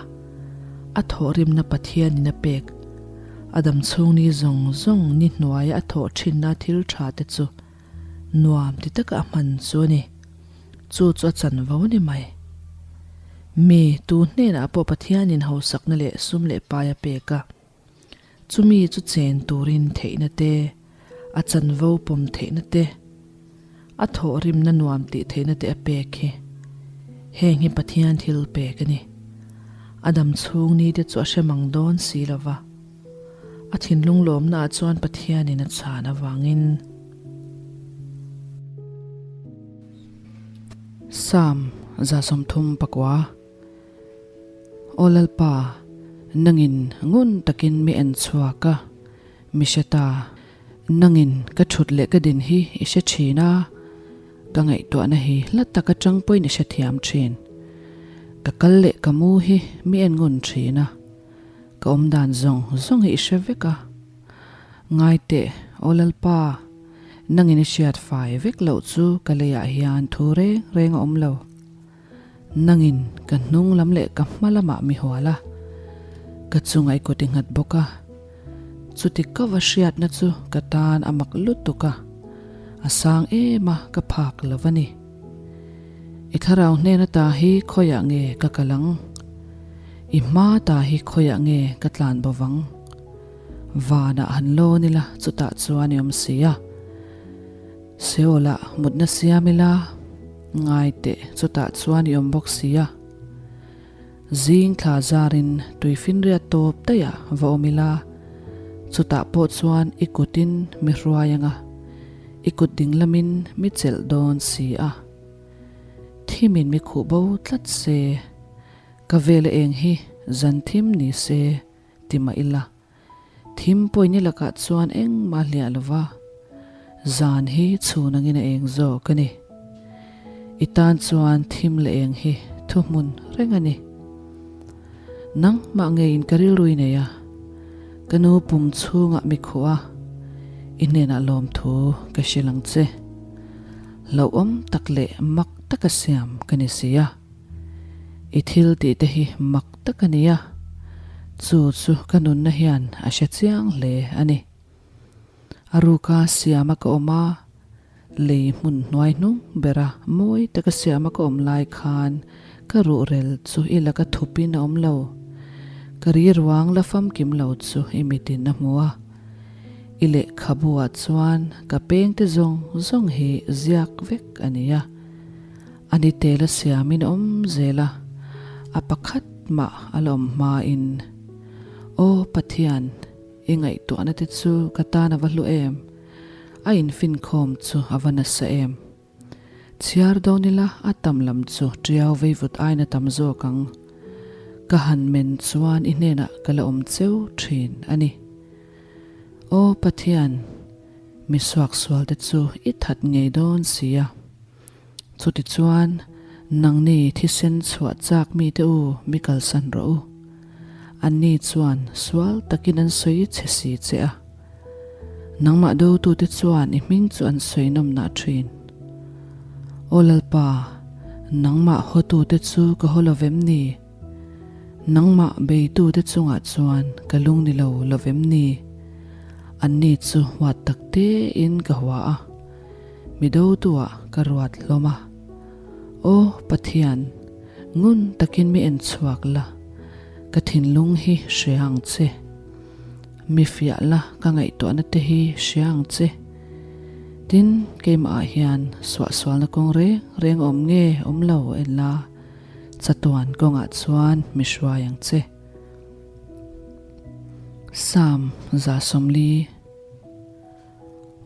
a thawhrimna Pathianin a pek. A dam chhung ni zawng zawng ni hnuaia a thawh thinna thil tha te chu Nuam ti taka a hman chu a ni. Chu chu a chanvo a ni mai. Mi tu hnenah pawh Pathianin hausakna leh sum leh pai a pek a. Chumi chu chen turin theihna te, a chanvo pawm theihna te, a thawhrimna nuam tih theihna te a pek hi. Heng hi Pathian thil pek a ni. A dam chhung ni te chu a hre mang dawn si lo va. A thinlung lawmnaah chuan Pathianin a chhan avangin. Psalm 34 Aw Lalpa, nangin ngun takin mi en chhuak a, mi hre ta. Nangin ka thut leh ka din hi i hre thin a, ka ngaihtuahna hi hla tak atang pawhin i hrethiam thin. Ka kal leh ka mu hi mi en ngun thin a. Ka awm dan zawng zawng hi i hre vek a. Ngai teh, Aw Lalpa, nangin i hriat fai vek loh chu ka leiah hian thu reng reng a awm lo. Nangin ka hnung lam leh ka hma lamah mi hual a, ka chungah i kut i nghat bawk a. Chuti ka va hriatna chu ka tan a mak lutuk a, a sang em a ka phak lo a ni. I thlarau hnen ata hi khawiah nge ka kal ang? I hma ta hi khawiah nge ka tlan bo vang? Vanah han lawn ila chutah chuan i awm si a. Seolah mutna siam ila ngai teh chutah chuan i awm bawk si a. Zing thla zarin tuifinriat tawp daihah va awm ila, chutah pawh chuan i kutin mi hruai anga, i kut ding lamin mi chelh dawn si a. Thimin mi khuh bo tlat se, ka vela eng hi zan thim ni se ti mah ila, thim pawhin i lakah chuan engmah hliah lo va, zan hi chhun angin a eng zawk a ni. I tan chuan thim leh eng hi thuhmun reng a ni. Nangmah ngeiin ka rilru i nei a, ka nu pum chhungah mi khuh a, i hnenah lawmthu ka hrilh ang che. Hlauhawm tak leh mak taka siam ka ni si a. I thil tih te hi mak tak a ni a, chu chu ka nunna hian a hre chiang hle a ni. A ruka siama ka awm a, lei hmun hnuai hnung bera mawi taka siama ka awm lai khan ka ruhrel chu i laka thupin a awm lo. Ka ri ruang la famkim lo chu i mitin a hmu a. I lehkhabu ah chuan ka pengte zawng zawng hi ziak vek a ni a. A ni tel a siamin a awm zel a, a pakhat mah a la awm hmain. Aw Pathian, i ngaihtuahna te chu ka tan a va hlu em? A infinkhawm chu a va nasa em? Chhiar dawn ila a tam lam chu tiau veivut aina tam zawk ang. Ka han men chuan i hnenah ka la awm cheu thin a ni. Aw Pathian, mi suaksualte chu i that ngei dawn si a. Chutichuan, nangni thisen chhuah chak mite u mi kalsan rawh u. Anni chuan sual takin an sawi che si che a. Nangmah dotute chuan i hming chu an sawi nawmnah thin. Aw Lalpa, nangmah hawtute chu ka haw lo vem ni? Nangmah beitute chungah chuan ka lung ni lo lo vem ni? Anni chu huat tak tein ka hua a, mi dotuah ka ruat hlawm a. Aw Pathian, ngun takin mi en chhuak la, ka thinlung hi hria ang che. Mi fiah la ka ngaihtuahna te hi hria ang che. Tin, keimahah hian suahsualna kawng reng reng awm nge awm lo en la, chatuan kawngah chuan mi hruai ang che. Psalm 140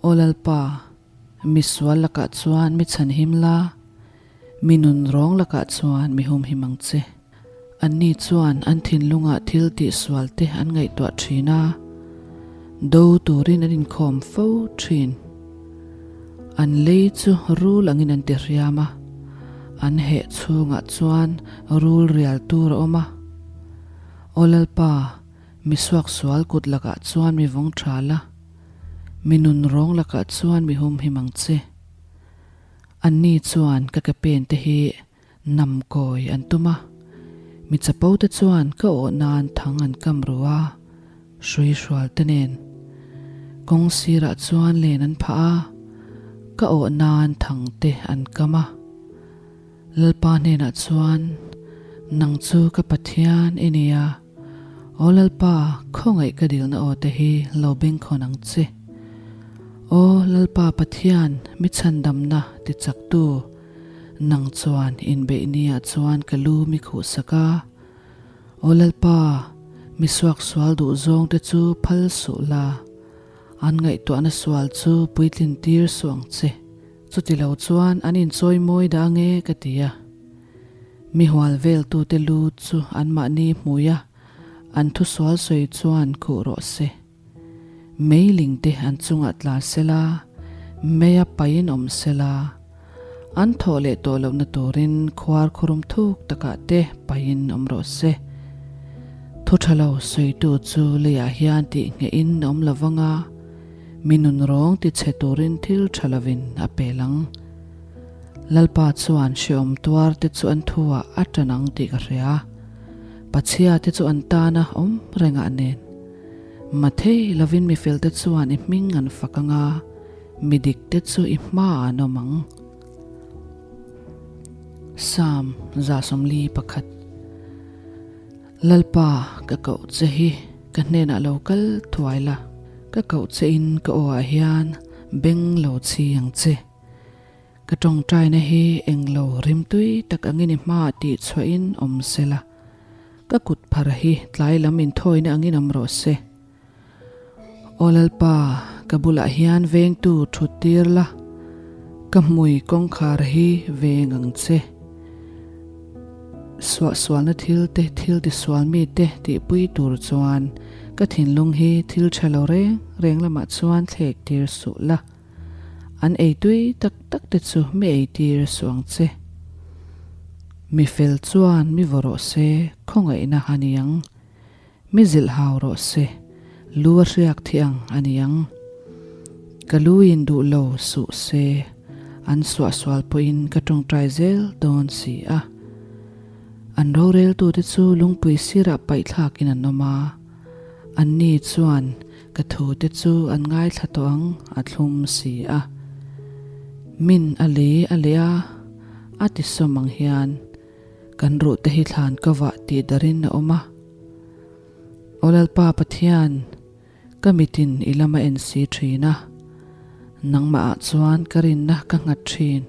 Aw Lalpa, mi sual lakah chuan mi chhanhim la, Mi nun rawng lakah chuan mi humhim ang che. Anni chuan an thinlungah thil tihsual te an ngaihtuah thin a, do turin an inkhawm fo thin. An lei chu rul angin an ti hriam a, an heh chhungah chuan rul rial tur a awm a. Aw Lalpa, mi suaksual kut lakah chuan mi vawng tha la, mi nun rawng lakah chuan mi humhim ang che. Anni chuan ka ke pen te hi Nam kawi an tum a, mi chapo te chuan ka awh nan thang an kam ru a, hrui hrual te nen kawng sirah chuan len an phah a, ka awh nan thang te an kam a. Lalpa hnenah chuan, Nang chu ka Pathian i ni a, Aw Lalpa, khawngaih ka dilna aw te hi lo bengkhawn ang che. Aw Lalpa Pathian, mi chhandamna tichaktu, Nang chuan inbeih niah chuan ka lu mi khuh sak a, Aw Lalpa, mi suaksual duh zawng te chu phal suh la, an ngaihtuahna sual chu puitlin tir suh ang che. Chuti lo chuan an inchawi mawi dah ange ka ti a. Mi hual veltute lu chu anmahni hmui a, an thusual sawi chuan khuh rawh se. Meiling te an chungah tla sela, meia paiin awm sela, an thawh leh tawh lohna turin khuar khurum thuk takah te paiin awm rawh se. Thu tha lo sawitu chu leiah hian tih nghehin a awm lo vang a, mi nun rawng ti chhe turin thil tha lovin a pel ang. Lalpa chuan hrehawm tuar te chu an thuah a tan ang tih ka hria. Pachhia te chu an tana awm rengah nen. Mathei lovin mi felte chuan i hming an fak ang a, mi dikte chu i hmaah an awm ang. Psalm 141 Lalpa, ka koh che hi ka hnenah lo kal thuai la, ka koh che in ka aw ah hian beng lo chhi ang che. Ka tawngtaina hi englo rimtui tak angin i hmaah tih chhuahin awm se la, ka kut phar hi tlai lam inthawina angin awm rawh se. Aw Lalpa, ka bulah hian vengtu thut tir la, ka hmui kawngkhar hi veng ang che. Suahsualna thil te, thil tisual mite tihpui tur chuan ka thinlung hi thil tha lo reng reng lamah chuan thlek tir suh la. An ei tui tak tak te chu mi ei tir suh ang che. Mi fel chuan mi vaw rawh se, khawngaihna a ni ang. Mi zilh hau rawh se, lu a hriak thih ang a ni ang. Ka lu in duh lo suh se, an suahsual pawhin ka tawngtai zel dawn si a. An roreltute chu lungpui sirah paihthlakin an awm a, anni chuan Ka thute chu an ngaithla tawh ang, a thlum si a. Min a lei a leh a, a ti sawm ang hian kan ruhte hi thlan ka vah tih darin a awm a. Aw Lalpa Pathian, ka mitin i lam a en si thin a, nangmahah chuan ka rinna ka nghat thin.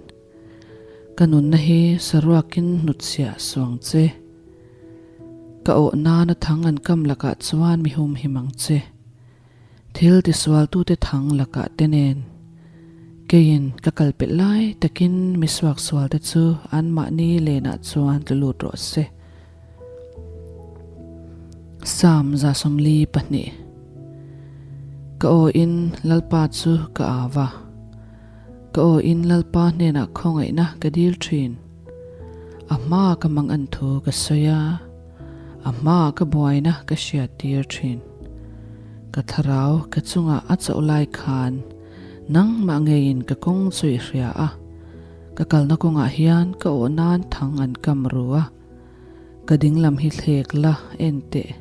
Ka nunna hi saruakin hnutchhiah suang che. Ka awh nana thang an kam lakah chuan mi humhim ang che. Thil tisualtute thang lakah te nen. Keiin ka kal pelh lai takin mi suaksualte chu anmahni lenah chuan tlu lut rawh se. Psalm 142 Ka aw in Lalpa chu ka au va, ka aw in Lalpa hnenah khawngaihna ka dil thin. A hmaa ka mang an thu ka sawi a, a hmaa ka buaina ka hriat tir thin. Ka thlarau ka chungah a chauh lai khan nangmah ngeiin ka kawng chu i hria a, ka kalna kawngah hian ka awh nan thang an kam ru a, ka dinglam hi thlek la en teh.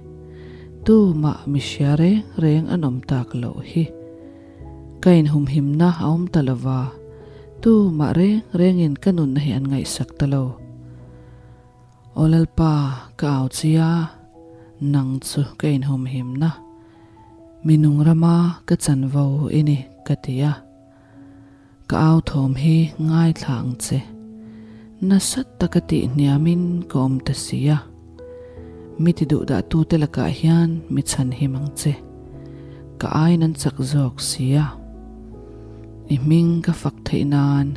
Tumah mi hria reng reng an awm tak loh hi. Ka inhumhimna a awm ta lova, tumah reng rengin ka nunna hi an ngaihsak ta lo. Aw Lalpa, ka au chi a, nang chu ka inhumhimna, mi nung rama ka chanvo i ni ka ti a. Ka au thawm hi ngaithla ang che. Nasa taka tih hniamin ka awm ta si a. Mi ti duh dah tute lakah hian mi chhan him ang che. Ka aiin an chak zawk si a. I hming ka fak theih nan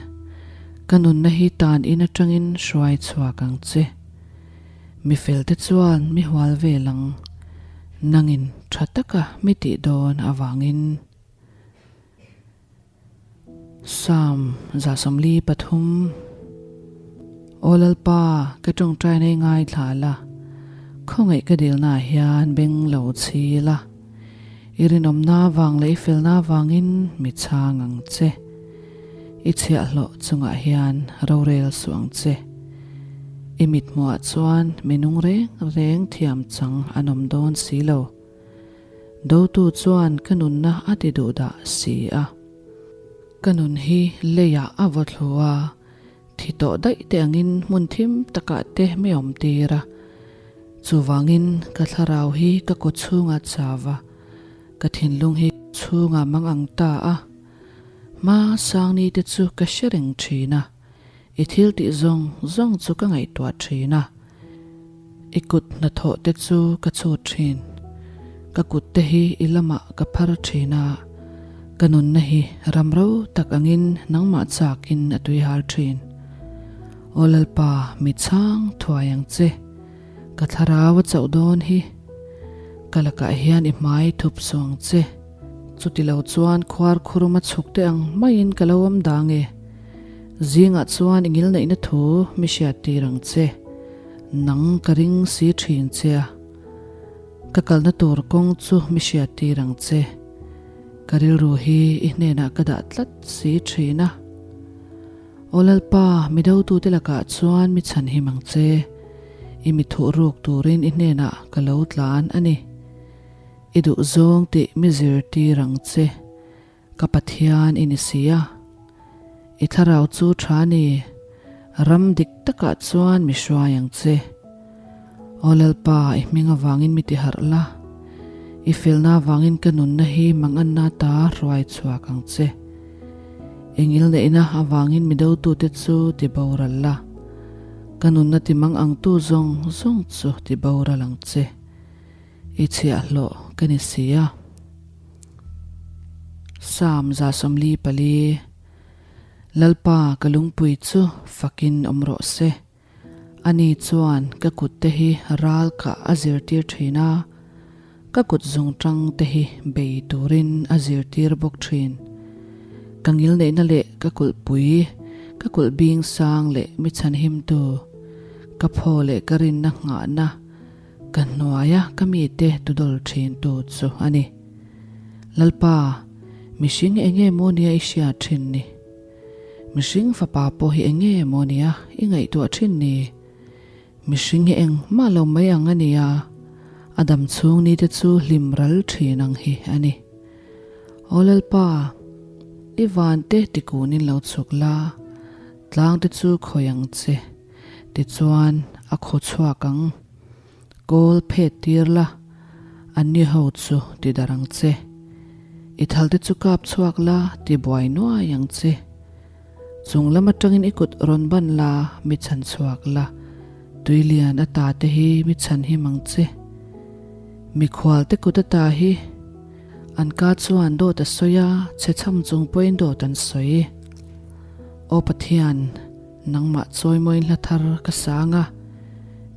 ka nunna hi tan in atangin hruai chhuak ang che. Mi felte chuan mi hual vel ang. Nangin tha taka mi tih dawn avangin. Psalm 143 Aw Lalpa, ka tawngtaina i ngaithla la, khawngaih ka dilnaah hian beng lo chhi la. I rinawmna vang leh i felna vangin mi chhang ang che. I chhiahhlawh chungah hian rorel suh ang che. I mithmuhah chuan mi nung reng reng thiam chang an awm dawn si lo. Dotu chuan ka nunna a ti duh dah si a. Ka nun hi leiah a vaw thlu a, thi tawh daih te angin hmun thim takah te mi awm tir a. Chuvangin ka thlarau hi ka kaw chhungah chau a, ka thinlung hi chhungah mang ang ta a. Hma sangni te chu ka hre reng thin a, i thil tih zawng zawng chu ka ngaihtuah thin a. I kut hnathawh te chu ka chhut thin. Ka kut te hi i lamah ka phar thin a, ka nunna hi ram ro tak angin nangmah chakin a tuihal thin. Aw Lalpa, mi chhang thuai ang che, ka thlarau a chauh dawn hi. Ka lakah hian i hmai thup suh ang che. Chuti lo chuan khuar khurum a chhuk te ang maiin ka lo awm dang e. Zingah chuan i ngilneihna thu mi hriat tir ang che. Nang ka ring si thin che a. Ka kalna tur kawng chu mi hriat tir ang che. Ka rilru hi i hnenah ka dah tlat si thin a. Aw Lalpa, mi dotute lakah chuan mi chhanhim ang che. I mi thuh ruk turin i hnenah ka lo tlan a ni. I duh zawng tih mi zirtir ang che, ka Pathian i ni si a. I thlarau chu tha ni, ram dik takah chuan mi hruai ang che. Aw Lalpa, i hming avangin mi tiharh la, i felna avangin ka nunna hi manganna ta hruai chhuak ang che. I ngilneihna avangin mi dotute chu ti boral la, ka nunna ti mang angtu zawng zawng chu ti boral ang che. I chhiahhlawh ka ni si a. Psalm 144, Lalpa ka lungpui chu fakin awm rawh se. Ani chuan ka kut te hi ral kah a zirtir thin a, ka kut zungtang te hi bei turin a zirtir bawk thin. Ka ngilneihna leh ka kulhpui, ka kulh bing sang leh mi chhanhimtu, ka phaw leh ka rinna nghahna, Ka hnuaia ka mite tudawl thintu chu a ni. Lalpa, mihring eng nge maw nia i hriat thin ni? Mihring fapa pawh hi eng nge maw nia i ngaihtuah thin ni? Mihring hi engmah lo mai ang a nia, a dam chhung nite chu hlim ral thin ang hi a ni. Aw Lalpa, i vante tikunin lo chhuk la, tlangte chu khawi ang che. Tichuan a khaw chhuak ang. Kawl phet tir la, anni ho chu ti darh ang che. I thal te chu kap chhuak la, ti buai nuai ang che. Chung lam atangin i kut rawn ban la, mi chhan chhuak la, tui lian ata te hi mi chhan him ang che. Mikhual te kut ata hi an ka chuan dawt a sawi a, chhe chham chung pawhin dawt an sawi. Aw Pathian! Nangmah chawimawiin hla thar ka sang a,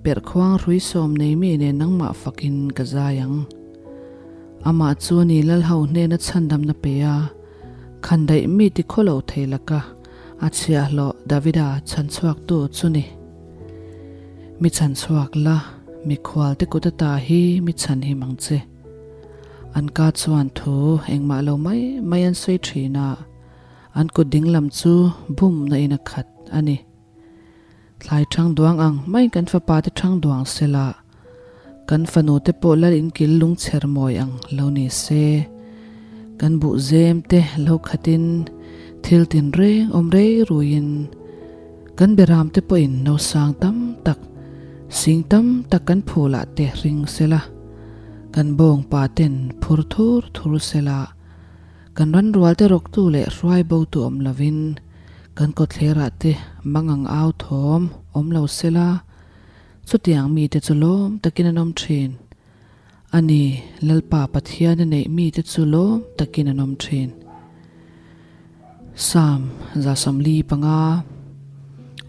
perhkhuang hrui sawm nei mi nen nangmah fakin ka zai ang. Amah chu ni Lalho hnena chhandamna pe a, khandaih mi ti khaw lo thei laka a chhiahhlawh Davida chhanchhuaktu chu ni. Mi chhanchhuak la, mikhual te kut ata hi mi chhanhim ang che. An ka chuan thu engmah lo mai mai an sawi thin a. An kut dinglam chu bumna in a khat a ni. Thlai thang duang ang maiin kan fapa te thang duang se la, kan fanu te pawh lal in kil lung chher mawi ang lo ni se. Kan buh zem te lo khatin thil tin reng awm rei ruiin kan beram te pawhin nausang tam tak, sing tam tak kan phulah te ring se la, kan bawngpa ten phur thur thur se la, Kan ranrual te rawktu leh hruai botu awm lovin kan kawtthlerah te mangang au thawm awm lo sela, chutiang mite chu lawm takin an awm thin. A ni, Lalpa Pathian a neih mite chu lawm takin an awm thin. Psalm 145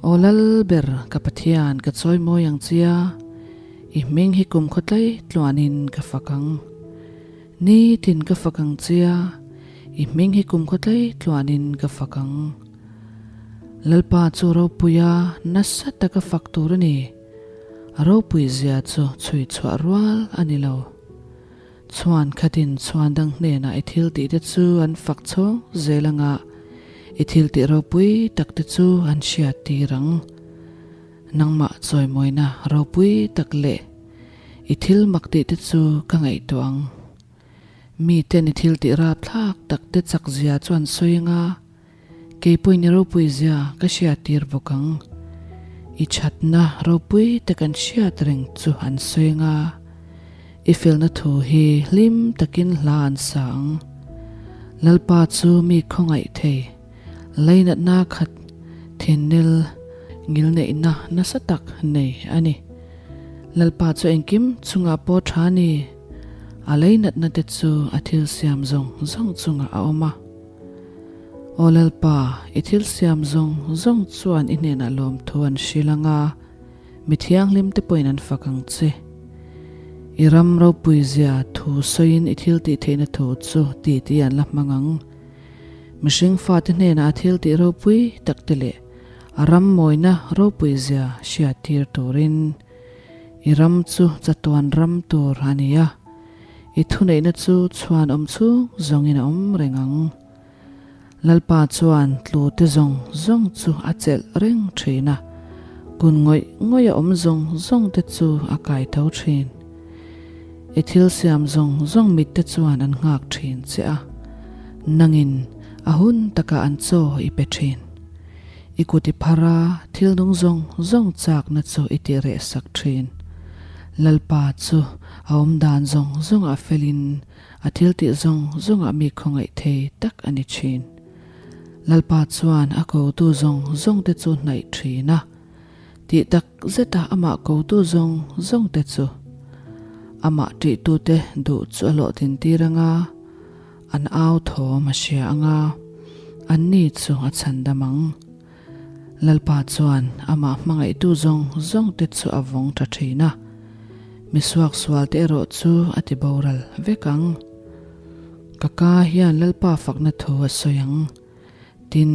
Aw Lalber, ka Pathian, ka chawimawi ang chia, i hming hi kumkhaw tlai tluanin ka fak ang. Nitin ka fak ang che a, I hming hi kum khawtlei tluanin ka fak ang. Lalpa chu ropuia nasa taka fak tur a ni. A ropui zia chu chhui chhuah rual a ni lo. Chhuan khatin chhuan dang hnenah i thil tih te chu an fak chhawng zel anga i thil tih ropui tak te chu an hriat tir ang. Nangmah chawimawina ropui tak leh i thil mak tih te chu ka ngaihtuah ang. Miten i thil tih rapthlak tak te chak zia chu an sawi anga kei pawhin i ropui zia ka hriat tir bawk ang. I thatna ropui te kan hriat reng chu an sawi anga i felna thu hi hlim takin hla an sa ang. Lalpa chu mi khawngaih thei, lainatna khat thinnil ngilneihna nasa tak nei a ni. Lalpa chu engkim chungah pawh tha a ni. A leinatna te chu a thil siam zawng zawng chungah a awm a. Aw Lalpa, i thil siam zawng zawng chuan i hnenah lawmthu an hrilh ang a, mi thianghlim te pawhin an fak ang che. I ram ropuizia thu sawiin i thil tih theihna thu chu ti ti an la hmang ang. Mihring fate hnenah a thil tih ropui tak te leh a ram mawina ropuizia hriattir turin I ram chu chatuan ram tur a ni a, i thuneihna chu chhuan awm chhung zawngin a awm reng ang. Lalpa chuan tlute zawng zawng chu a chelh reng thin a, kun ngawih ngawih a awm zawng zawng te chu a kai tho thin. I thil siam zawng zawng mitte chuan an nghak thin che a, nangin a hun takah an chaw i pe thin. I kut i phar a, thil nung zawng zawng chakna chu i tih reh sak thin. Lalpa chu a awm dan zawng zawngah felin a thil tih zawng zawngah mi khawngaih thei tak a ni thin. Lalpa chuan a kotu zawng zawngte chu hnaih thin a, tih tak zeta amah kotu zawng zawngte chu amah tihtute duh chu a hlawhtlin tir anga, An au thawm a hria ang a, anni chu a chhandam ang. Lalpa chuan amah hmangaihtu zawng zawngte chu a vawng tha thin a, mi suaksualte erawh chu a ti boral vek ang. Ka ka hian Lalpa fakna thu a sawi ang. Tin,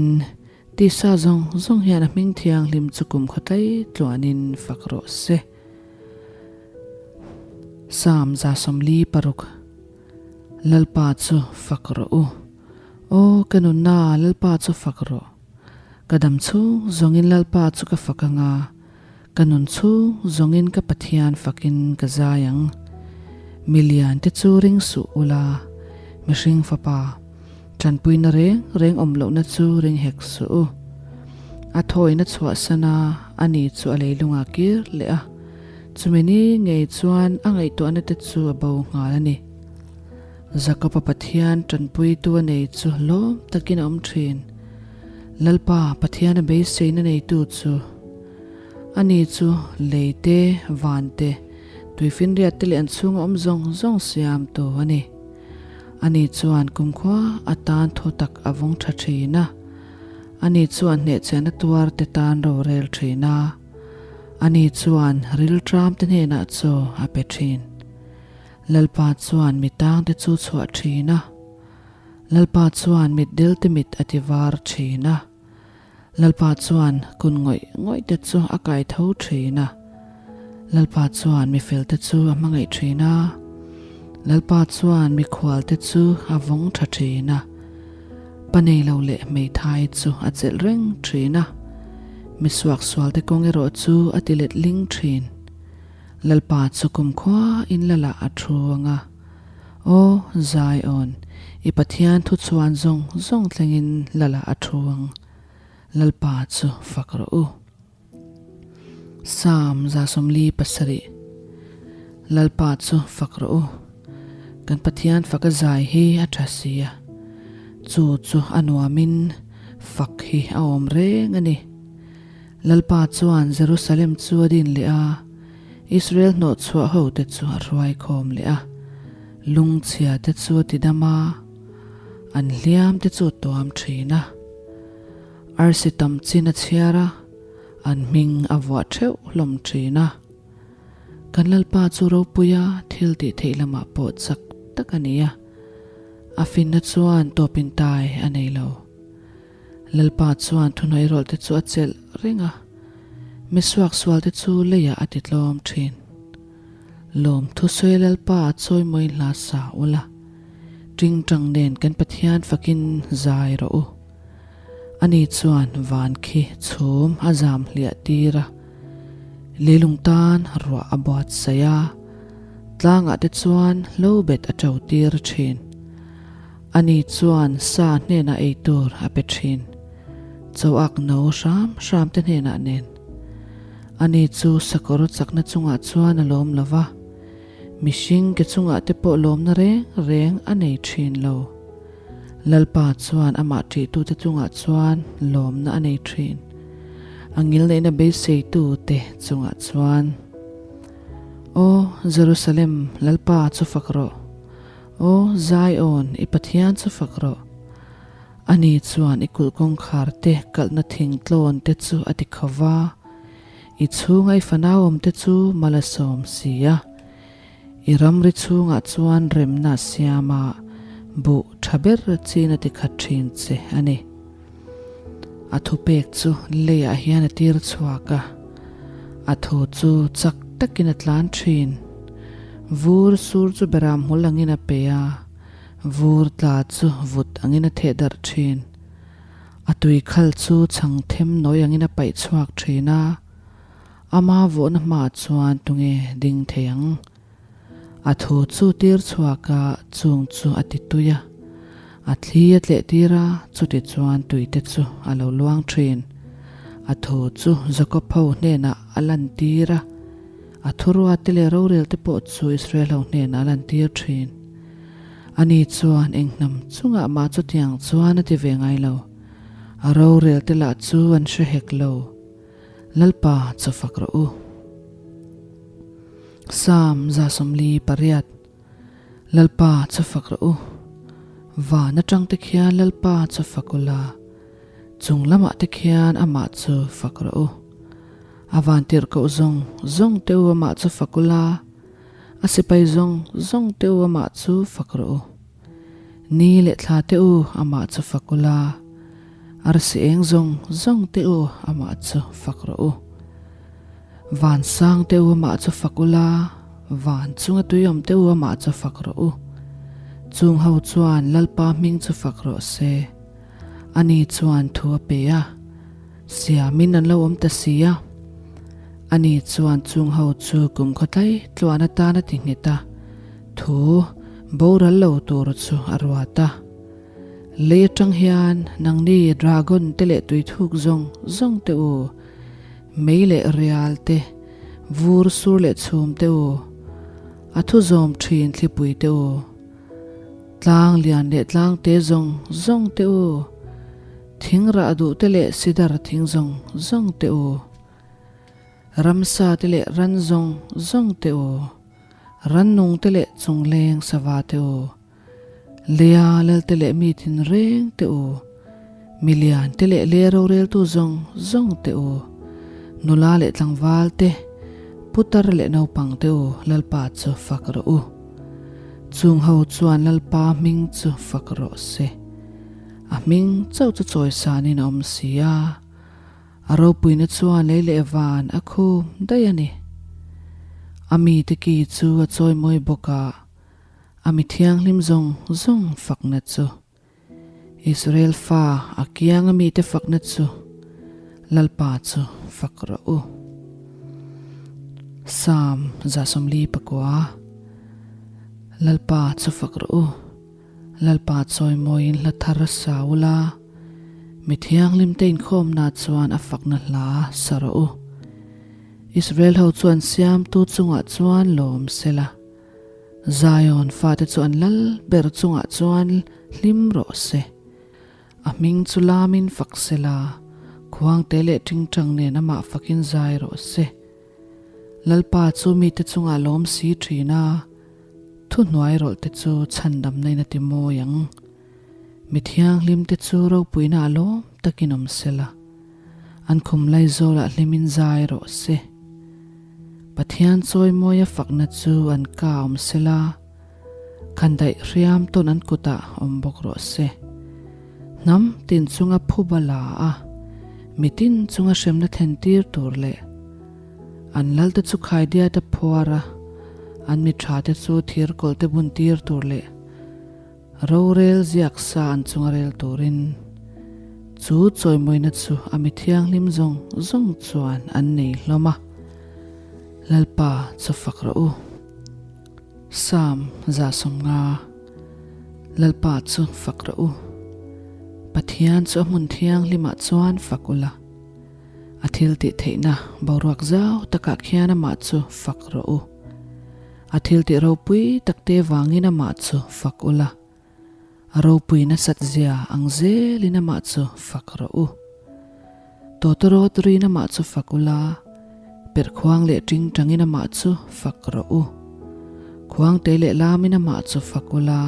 tisa zawng zawng hian a hming thianghlim chu kum khawtlai tluanin fak rawh se. Psalm 46. Lalpa chu fak rawh u. Aw ka nunna Lalpa chu fak rawh. Ka dam chhung zawngin Lalpa chu ka fak anga, ka nun chhung zawngin ka Pathian fakin ka zai ang. Mi lian te chu ring suh ula, mihring fapa, tanpuina reng reng awm lohna chu ring hek suh u. A thawina chhuahsan a, ani chu a leilungah kir leh a. Chumi ni ngei chuan a ngaihtuahna te chu a bo nghal a ni. Jakob-a Pathian tanpuitu a nei chu lawm takin a awm thin. Lalpa Pathiana beiseina neitu chu ani chu lei te, van te, tuifinriat te leh an chhunga awm zawng zawng siamtu a ni. Ani chuan kumkhua atan thu tak a vawng tha thin a. Ani chuan hnehchhiahna tuar te tan rorel thin a. Ani chuan rilṭamte hnenah chaw a pe ṭhin. Lalpa chuan mi tangte chu chhuah ṭhin a. Lalpa chuan mitdelte mit a ti var ṭhin a. Lalpa chuan kun ngawih ngawihte chu a kai tho ṭhin a. Lalpa chuan mi felte chu a hmangaih ṭhin a. Lalpa chuan mikhualte chu a vawng ṭha ṭhin a. Pa nei lo leh hmeithai chu a chelh reng thin a, mi suaksualte kawng erawh chu a ti let ling thin. Lalpa chu kumkhua in lalah a thu ang a, Aw Zion, i Pathian thu chhuan zawng zawng thlengin lalah a thu ang. Lalpa chu fak rawh u. Psalm 47 Lalpa chu fak rawh u. Kan Pathian fak a zai hi a tha si a, chu chu a nuamin fak hi a awm reng a ni. Lalpa chuan Jerusalem chu a din leh a, Israel hnawhchhuah hote chu a hruai khawm leh a, lungchhia te chu a tidam a, an hliam te chu a tuam thin a. Arsi tam chin a chhiar a, an hming a vuah theuh hlawm thin a. Kan Lalpa chu ropuia thil tih theih lamah pawh chak tak a ni a. A finna chuan tawpin tai a nei lo. Lalpa chuan thuhnuairawlh te chu a chelh reng a, mi suaksual te chu leiah a ti tlawm thin. Lawm thusawi Lalpa a chawimawi hla sa ula, tingtang nen kan Pathian fakin zai rawh u. Ani chuan van khi chhum a zam hliah tir a, leilung tan ruah a buatsaih a, tlangah te chuan hlo bet a to tir thin. Ani chuan sa hnenah ei tur a pe thin, chauak no hram hram te hnenah nen. Ani chu sakawr chakna chungah chuan a lawm lo va, mihring ke chungah te pawh lawmna reng reng a nei thin lo. Lalpa chuan amah ṭihtute chungah chuan lawmna a nei ṭhin. A ngilneihna beiseitute chungah chuan, Aw Jerusalem, Lalpa chu fak rawh! Aw Zion, i Pathian chu fak rawh! Ani chuan i kulh kawngkhar te kalhna thingtlawn te chu a ti kho va, i chhunga i fanau awmte chu mal a sawm si a. I ramri chhungah chuan remna a siam a, buh tha ber chin a ti khat thin che a ni. A thupek chu leiah hian a tir chhuak a, a thu chu chak takin a tlan thin. Vur sur chu beram hmul angin a pe a, vur tla chu vut angin a theh darh thin. A tui khal chu chhang them nawi angin a paih chhuak thin a. Ama vawhna hmaah chuan tunge ding thei ang? A thu chu tir chhuak a, chung chu a ti tui a. A thli a tleh tir a, chuti chuan tuite chu a lo luang thin. A thu chu Jakob ho hnenah a lantir a, a thuruate leh rorel te pawh chu Israel ho hnenah a lantir thin. Ani chuan eng hnam chungah mah chutiang chuan a ti ve ngai lo. A rorel te lah chu an hre hek lo. Lalpa chaw fak rawh u. Psalm 148 Lalpa chaw fak rawh u. Van atang te khian Lalpa chaw fak ula, chung lamah te khian amah chu fak rawh u. A vantirhkoh zawng zawng te u amah chu fak ula, a sipai zawng zawng te u amah chu fak rawh u. Ni leh thla te u amah chu fak ula, arsi eng zawng zawng te u amah chu fak rawh u. Van sang te u amah chu fak ula, van chunga tuiawm te u amah chu fak rawh u. Chung ho chuan Lalpa hming chu fak rawh se. Ani chuan thu a pe a, siamin an lo awm ta si a. Ani chuan chung ho chu kum khawtlai tluan atan a ti nghet a. Thu boral lo tur chu a ruat a. Lei atang hian nangni dragon te leh tuithuk zawng zawng te u, mei leh rial te, vur sur leh chhum te u, a thu zawm thin thlipui te u, tlang lian leh tlang te zawng zawng te u, thing rah duh te leh sidar thing zawng zawng te u, ramsa te leh ran zawng zawng te u, Rannung te leh chungleng sava te u, Lea lal te leh mi tinreng te u, Milian te leh le roreltu zawng zawng te u, Nula leh tlangval te, putar leh naupang te u Lalpa chu fak rawh u. Chung ho chuan Lalpa hming chu fak rawh se. A hming chauh chu chawisanin a awm si a. A ropuina chuan lei leh van a khum daih a ni. A mite ki chu a chawimawi bawk a, a mi thianghlim zawng zawng fakna chu. Israel fa a kianga mite fakna chu Lalpa chu fak rawh u. Psalm 149 Lalpa chu fak rawh u. Lalpa chawimawiin hla thar a sa ula, mi thianghlimte inkhawmna chuan a fakna hla sa rawh u. Israel ho chu an siamtu chungah chuan lawm sela, Zion fate chu an lal ber chungah chuan hlim rawh se. A hming chu lamin fak sela, khuangte leh tingtang nen amah fakin zai rawh se. Lalpa chu mite chungah lawm si thin a, Thuhnuai rawlh te chu chhandamna in a ti mawi ang. Mi thianghlim te chu ropuina a lawm takin awm sela, an khum laizawlah hlimin zai rawh se. Pathian chawimawi a fakna chu an ka awm sela. Khandaih hriam tawn an kutah awm bawk rawh se. Hnam tin chunga phuba la a, mitin chunga hremna thlen tir tur leh an lalte chu khaidiata phuar a, an mi tha te chu thir kawlh te bun tir tur leh rorel ziak sa an chunga rel turin chu chawimawina chu a mi thianghlim zawng zawng chuan an nei hlawm a, Lalpa chu fak rawh u. Psalm 150, Lalpa chu fak rawh u. Pathian chu a hmun thianghlimah chuan fak ula. A thil tih theihna boruak zau takah khian amah chu fak rawh u. A thil tih ropui takte vangin amah chu fak ula. A ropui nasat zia ang zelin amah chu fak rawh u. Tawtawrawt rin amah chu fak ula, perhkhuang leh tingtangin amah chu fak rawh u. Khuangte leh lamin amah chu fak ula,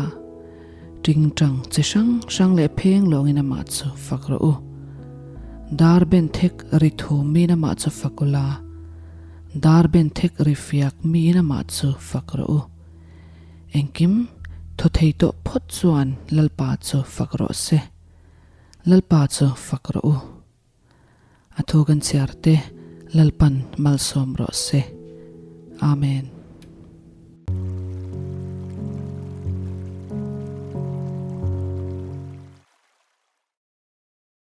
tingtang chi hrang hrang leh pheng lawngin amah chu fak rawh u. Dar ben thek ri thumin amah chu fak ula, dar ben thek ri fiak miin amah chu fak rawh u. Engkim thaw thei tawh phawt chuan Lalpa chu fak rawh se. Lalpa chu fak rawh u. A thu kan chhiar te Lalpan malsawm rawh se. Amen.